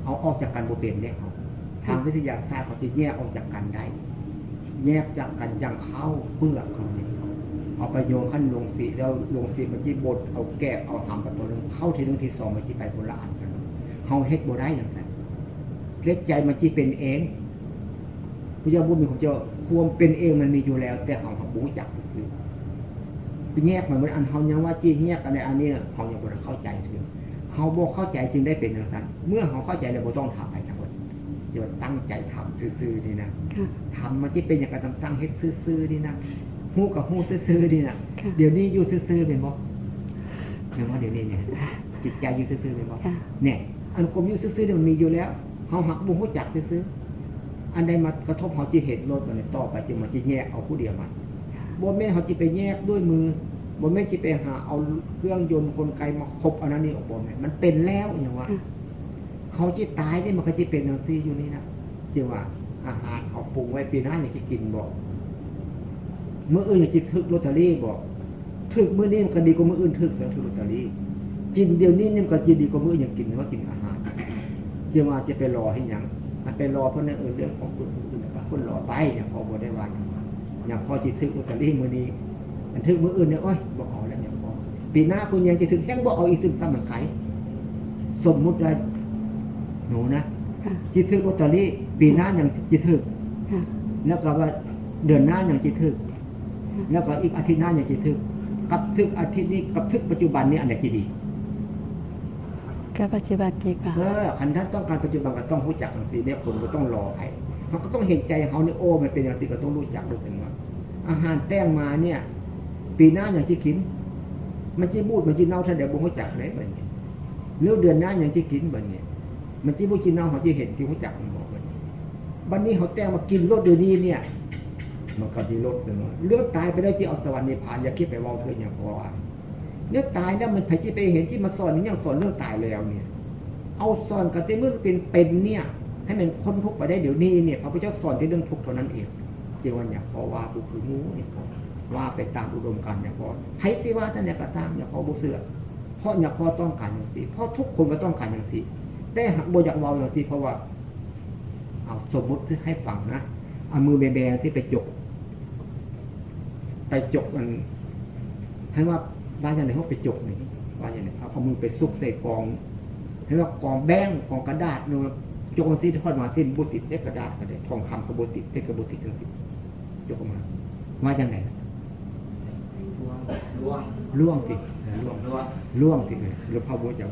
เอาออกจากกันบ่เป็นเด้เฮา ทางวิทยาศาสตร์เขาสิแยกออกจากกันได้ แยกจากกันอย่างข้าวเปลือกเขานี่ เอาไปโยนขั้นลงสี แล้วลงสีมันสิบดเอาแกบเอาหำไปตัวหนึ่ง เข้าทีหนึ่งทีสองมันสิไปคนละอันกัน เฮาเฮ็ดบ่ได้อย่างนั้น เฮ็ดใจมันสิเป็นเอง พระเจ้าบ่มีของเจ้า ความเป็นเองมันมีอยู่แล้ว แต่เฮาบ่รู้จักซื่อๆ ไปแยกมัน อันเฮายังว่าสิแยกอันใดอันนี้น่ะ เฮายังบ่ได้เข้าใจซื่อ เฮาบ่เข้าใจจึงได้เป็นจั่งซั้น เมื่อเฮาเข้าใจแล้วบ่ต้องถามไผจักคน จะตั้งใจทำซื่อๆ นี่นะ ค่ะ ทำมันสิเป็นหยังก็ต้องตั้งเฮ็ดซื่อๆ นี่นะ ฮู้ก็ฮู้ซื่อๆ นี่นะ ค่ะ เดี๋ยวนี้อยู่ซื่อๆ แม่นบ่ แม่นบ่ เดี๋ยวนี้เนี่ย จิตใจอยู่ซื่อๆ แม่นบ่ ค่ะ เนี่ย อันความอยู่ซื่อๆ นี่มันมีอยู่แล้ว เฮาหากบ่รู้จักซื่อๆ อันใดมากระทบเฮาสิเห็นโลด บัดนี้ต่อไปสิมาสิแยกเอาผู้เดียวมัน บ่แม่นเฮาสิไปแยกด้วยมือ บ่แม่นสิไปหาเอาเครื่องยนต์กลไกมาครบอันนั้นนี่ บ่แม่น มันเป็นแล้วหยังวะ ค่ะ เฮาสิตายนี่มันก็สิเป็นจั่งซี่อยู่นี่นะ จั่งว่าอาหารเฮาปรุงไว้ปีหน้านี่สิกินบ่ มื้ออื่นนี่สิถืกลอตเตอรี่บ่ ถืกมื้อนี้มันก็ดีกว่ามื้ออื่นถืกแล้วถืกลอตเตอรี่ กินเดี๋ยวนี้นี่มันก็สิดีกว่ามื้ออื่นยังกินว่ากินอาหาร จั่งว่าสิไปรอเฮ็ดหยัง อันไปรอเพิ่นนั่น เออ เรื่องของเพิ่น เพิ่น เพิ่นรอไป เนี่ย พอบ่ได้ว่าหยัง เนี่ย พอสิถืกลอตเตอรี่มื้อนี้ อันถืกมื้ออื่นเนี่ย โอ๊ย บ่เอาแล้วเนี่ย พอ ปีหน้าเพิ่นยังสิถืก แฮงบ่เอาอีก ตึมซ้ำมันไข สมมุติว่า หนูนะ ค่ะ สิถืกลอตเตอรี่ ปีหน้ายังสิถืก ค่ะ แล้วก็ว่าเดือนหน้ายังสิถืก ค่ะ แล้วก็อีกอาทิตย์หน้ายังสิถืก กับถืกอาทิตย์นี้ กับถืกปัจจุบันนี้ อันใดสิดี ก็ปัจจุบันดีกว่า เออ คันท่านต้องการปัจจุบันก็ต้องรู้จักจั่งซี่ เนี่ย คนบ่ต้องรอไผ เฮาก็ต้องเห็นใจเฮานี่ โอ้ มันเป็นจั่งซี่ ก็ต้องรู้จักรู้จักว่า อาหารแต่งมาเนี่ย ปีหน้ายังสิกิน มันสิบูด มันสิเน่าเท่าใดบ่รู้จักเด้บัดนี้ แล้วเดือนหน้ายังสิกินบัดนี้ มันสิบ่สิเน่า เฮาสิเห็น สิรู้จักมันบ่บัดนี้ บัดนี้เฮาแต่งมากินโลดเดี๋ยวนี้เนี่ย มันก็ดีลดลงเนาะ เรื่องตายไปแล้วที่เอาสวรรค์นิพพาน อย่าคิดไปเว้าเถิด หยังเพราะว่า เรื่องตายแล้วมันไผสิไปเห็น ที่มาสอนนี่ยังสอนเรื่องตายแล้วเนี่ย เอาสอนกันแต่เมื่อเป็นเป็นเนี่ย ให้มันพ้นทุกข์ไปได้เดี๋ยวนี้เนี่ย พระพุทธเจ้าสอนแต่เรื่องทุกข์เท่านั้นเอง จึงว่า หยังเพราะว่า ผู้คือหมู่ หยังเพราะว่าไปตามอุดมการณ์ หยังเพราะ ไผสิว่าจั่งใด๋ก็ตาม หยังเพราะบ่เชื่อ เพราะหยังเพราะต้องการจั่งซี้ เพราะทุกคนก็ต้องการจั่งซี้ แต่หากบ่อยากเว้าจั่งซี้ เพราะว่า เอาสมมุติให้ฟังนะ เอามือแบๆ สิไปจก ไปจกอัน ให้ว่า ว่าจั่งใด๋ เฮาไปจกนี่ ว่าจั่งใด๋ เอา เอามือไปซุกใส่กอง ให้ว่ากองแบงก์ กองกระดาษเนาะ จกจั่งซี้ ทอดมาสิ บ่ติดเด้ กระดาษก็ได้ ทองคำก็บ่ติด เพชรก็บ่ติดจั่งซี้ จกออกมา ว่าจั่งใด๋ ล่วง ล่วงสิ ล่วง ล่วง ล่วงสิ หลวงพ่อบ่จัก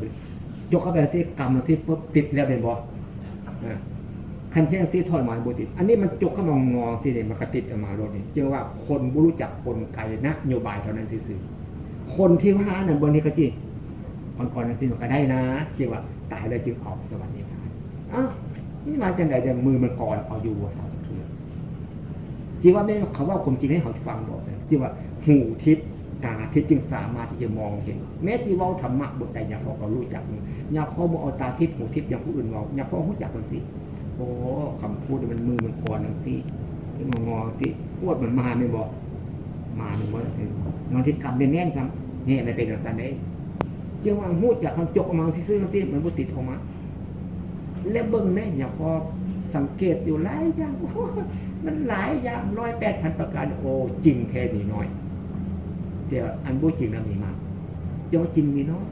จกเข้าไปสิ กำสิ ปุ๊บ ติดแล้วแม่นบ่ เออ คันแท่งสิทอดมาบ่ติด อันนี้มันจกเข้ามางอสิเนี่ย มันก็ติดออกมาโลดนี่ จึงว่าคนบ่รู้จักกลไกนโยบายเท่านั้นซื่อๆ คนที่ว่านั่น บางทีก็จิ ก่อนๆ จั่งซี้มันก็ได้นะ จึงว่าตายแล้วจึงออกสวรรค์นิพพาน อ้าว นี่มาจั่งใด๋ แต่มือมันก่อนเอาอยู่ว่าซั่น ที่ว่าแม่นเขาเว้าความจริงให้เขาฟังบ่ ที่ว่าหูทิพย์ตาทิพย์จึงสามารถที่จะมองเห็น แม้ที่เว้าธรรมะบทใด หยังเขาก็รู้จัก หยังเขาบ่เอาตาทิพย์หูทิพย์อย่างผู้อื่นเว้า หยังเขารู้จักจั่งซี้ โอ้ คำพูดมันมือมันก่อนจั่งซี้ มันงอจั่งซี้ โคตรมันมาแม่นบ่ มาแม่นบ่ จั่งซี้ บางทีกำได้แม่นซ้ำ นี่มันเป็นจั่งซั้นเด้ จึงว่ารู้จัก คันจกออกมาซื่อๆ จั่งซี้ มันบ่ติดออกมา และเบิ่งแน่ หยังพอสังเกตอยู่หลายอย่าง โอ้ มันหลายอย่าง ร้อยแปดพันประการ โอ้ จริงแท้มีน้อย แต่อันบ่จริงน่ะมีมาก แต่ว่าจริงมีน้อย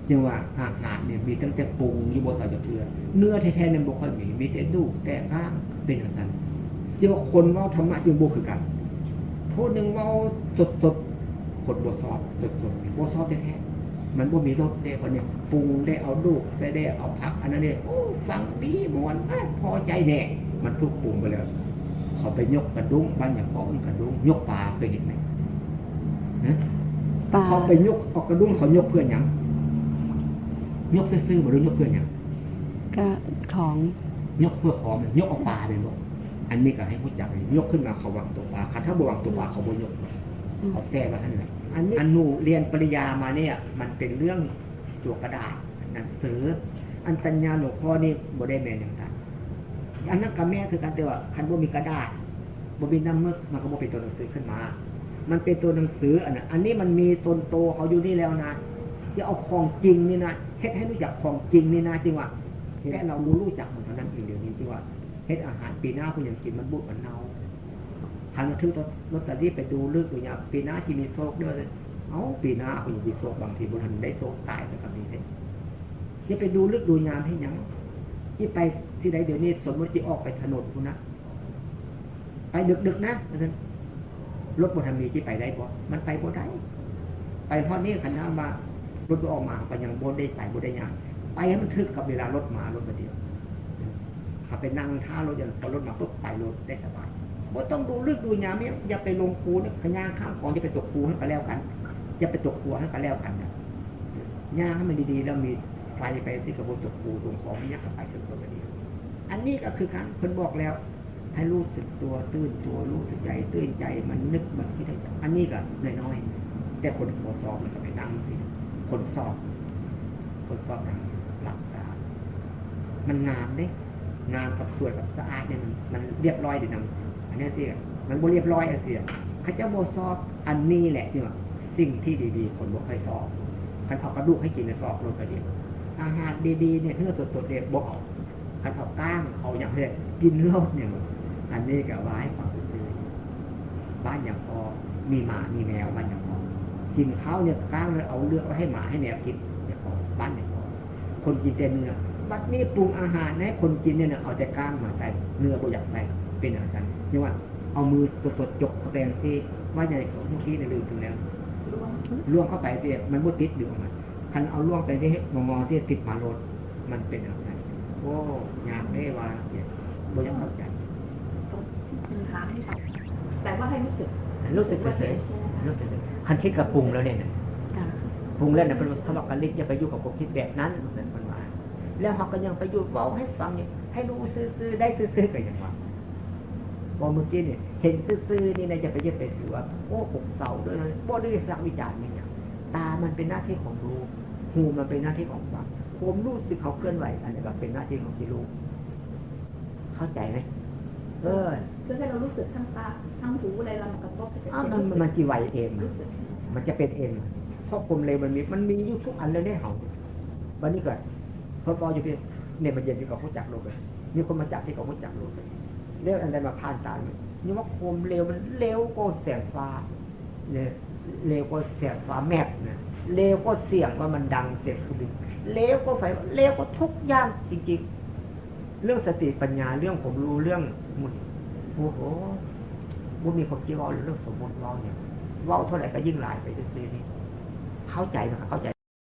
จั่งว่าอาหารเนี่ยมีตั้งแต่ปรุงอยู่บ่ทันจะเทื่อ เนื้อแท้ๆ นั้นบ่ค่อยมี มีแต่ดูกแต่ก้าง เป็นจั่งซั้น จั่งว่าคนเว้าธรรมะจึงบ่คือกัน ผู้หนึ่งเว้าสดๆ คนบ่ชอบ สดๆ บ่ชอบแท้ๆ มันบ่มีรสเด้ คนนี้ปรุงได้ เอาดูกใส่ได้ เอาผักอันนั้นเด้ โอ้ ฟังดีม่วน อ้า พอใจแน่ มันถูกปรุงไปแล้ว เขาไปยกกระดุ้ง บ้านหยัง เอิ้นกระดุ้ง ยกปลา เคยเห็นไหม ฮะ ปลา เขาไปยก เอากระดุ้ง เขายกเพื่อหยัง ยกซื่อๆ บ่ หรือยกเพื่อหยัง ก็ของ ยกเพื่อของ ยกเอาปลาเลยบ่ อันนี้ก็ให้รู้จัก ยกขึ้นมาเขาวางตัวปลา คันถ้าบ่วางตัวปลาเขาบ่ยก อืม เขาแก้ไว้หั่นแหละ อันนี้ อันหนูเรียนปริญญามาเนี่ย มันเป็นเรื่องตัวกระดาษ หนังสือ อันสัญญาหลวงพ่อนี่บ่ได้แม่นจั่งซั้น อันนั้นก็แม่นคือกัน แต่ว่าคันบ่มีกระดาษ บ่มีน้ำมึก มันก็บ่เป็นตัวหนังสือขึ้นมา มันเป็นตัวหนังสืออันนั้น อันนี้มันมีตนโตเขาอยู่นี่แล้วนะ จะเอาของจริงนี่นะ เฮ็ดให้รู้จักของจริงนี่นะ จึงว่า แต่เราบ่รู้จักมันเท่านั้นเอง เดี๋ยวนี้จึงว่า เฮ็ดอาหารปีหน้าเพิ่นยังกินมันบูดมันเน่า คันถืกลอตเตอรี่ไปดูฤกษ์ดูยาม ปีหน้าสิมีโชคเด้อ เอ้า ปีหน้าเพิ่นสิมีโชค บางทีบ่ทันได้โชค ตายไปก็มีเด้ สิไปดูฤกษ์ดูยามเฮ็ดหยัง สิไปที่ใด เดี๋ยวนี้สมมุติสิออกไปถนนพุ้นนะ ไปดึกๆ นะ ว่าซั่น รถบ่ทันมี สิไปได้บ่ มันไปบ่ได้ ไปฮอดนี่คันถามว่ารถบ่ออกมา ก็ยังบ่ได้ไป บ่ได้ย่าง ไปให้มันถืกกับเวลารถมา รถบ่เดียว ถ้าไปนั่งท่ารถอย่าง พอรถมาปุ๊บไปโลดได้สบาย บ่ต้องดูฤกษ์ดูยามเนี่ย อย่าไปลงคูนะ ย่างข้ามคลองอย่าไปตกคูหั้นก็แล้วกัน อย่าไปตกขัวหั้นก็แล้วกันนะ ย่างให้มันดีๆ แล้วมีไฟไปที่กระบวนตกคูตรงคลองนี่ ย่างเข้าไปจนตัวก็ดี อันนี้ก็คือกัน เพิ่นบอกแล้ว ให้รู้สึกตัว ตื่นตัว รู้สึกใจ ตื่นใจ มันนึก มันคิดให้ อันนี้ก็น้อยๆ แต่คนบ่ชอบมันก็ไปนั่งสิ คนชอบ คนชอบนั่งหลับตา มันงามเด้ งามกับสวยกับสะอาดเนี่ยมัน มันเรียบร้อยดีนำ อันนี้สิ มันบ่เรียบร้อยจั่งซี้ เขาเจ้าบ่ชอบ อันนี้แหละที่ว่าสิ่งที่ดีๆ คนบ่ค่อยชอบ คันเอากระดูกให้กินน่ะชอบโลดกระเดียว อาหารดีๆ เนี่ย เนื้อสดๆ เนี่ยบ่เอา คันเอาก้าง เอาหยังเนี่ย กินโลดเนี่ย อันนี้ก็ว่าให้ฟังซื่อๆ บ้านหยังพอ มีหมา มีแมว บ้านหยังพอ กินข้าวเนี่ย ก้างเนี่ยเอาเลือกไว้ให้หมาให้แมวกิน หยังพอ บ้านหยังพอ คนกินแต่เนื้อ บัดนี้ปรุงอาหารให้คนกินเนี่ยนะ เอาแต่ก้างมาใส่ เนื้อบ่อยากใส่ เป็นจั่งซั้น นี่ว่าเอามือสดๆ จกเข้าไปจั่งซี้ ว่าใหญ่กว่าเมื่อกี้เนี่ย ลืมถึงแล้ว ล่วงเข้าไปสิ มันบ่ติดดึงออกมา คันเอาล่วงไปสิ งอๆ สิ ติดมาโลด มันเป็นจั่งซั้น โอ้ ยากเด้ว่า บ่อยากเข้าใจ แต่ว่าให้รู้สึก รู้สึกเฉยๆ รู้สึกเฉยๆ คันคิดก็ปรุงแล้วเนี่ยนะ ค่ะ ปรุงแล้วเนี่ย เพิ่นว่า คำว่า กลิก อย่าไปอยู่กับความคิดแบบนั้น นั่นเพิ่นว่า แล้วเฮาก็ยังไปอยู่เว้าให้ฟังอยู่ ให้รู้ซื่อๆ ได้ซื่อๆ ก็ยังว่า พอเมื่อกี้เนี่ยเห็นซื่อๆนี่นะ จะไปจะไปถือว่า โอ้ อกเศร้าด้วยนะ บ่ได้สักวิจารณ์นี่เนี่ย ตามันเป็นหน้าที่ของรู้ หูมันเป็นหน้าที่ของฟัง ความรู้สึกเขาเคลื่อนไหว อันนี้ก็เป็นหน้าที่ของที่รู้ เข้าใจไหม? เออ คือให้เรารู้สึกทั้งตาทั้งหูอะไรแล้วมันกระทบ อ่ะ มันมันมันจีไหวเอง รู้สึก มันจะเป็นเอง เพราะความเร็วมันมี มันมีอยู่ทุกอันเลยเนี่ย เขา วันนี้ก็ พอปออยู่ที่เนี่ย มันเย็นที่เขาพูดจักโลกเลย มีคนมาจับที่เขาพูดจักโลกเลย แล้วอันใดมาผ่านตาเนี่ย นี่ว่าความเร็วมันเร็วกว่าแสงฟ้า เนี่ย เร็วกว่าแสงฟ้าแมบนะ เร็วกว่าเสียงว่ามันดัง เสียงเครื่องบิน เร็วกว่าไฟ เร็วกว่าทุกอย่างจริงๆ เรื่องสติปัญญา เรื่องความรู้ เรื่องสมมุติ โอ้โห บ่มีความคิดเว้าเรื่องสมมุติเว้าเนี่ย เว้าเท่าไหร่ก็ยิ่งหลายไปซื่อๆนี่ เข้าใจไหมครับ? เข้าใจ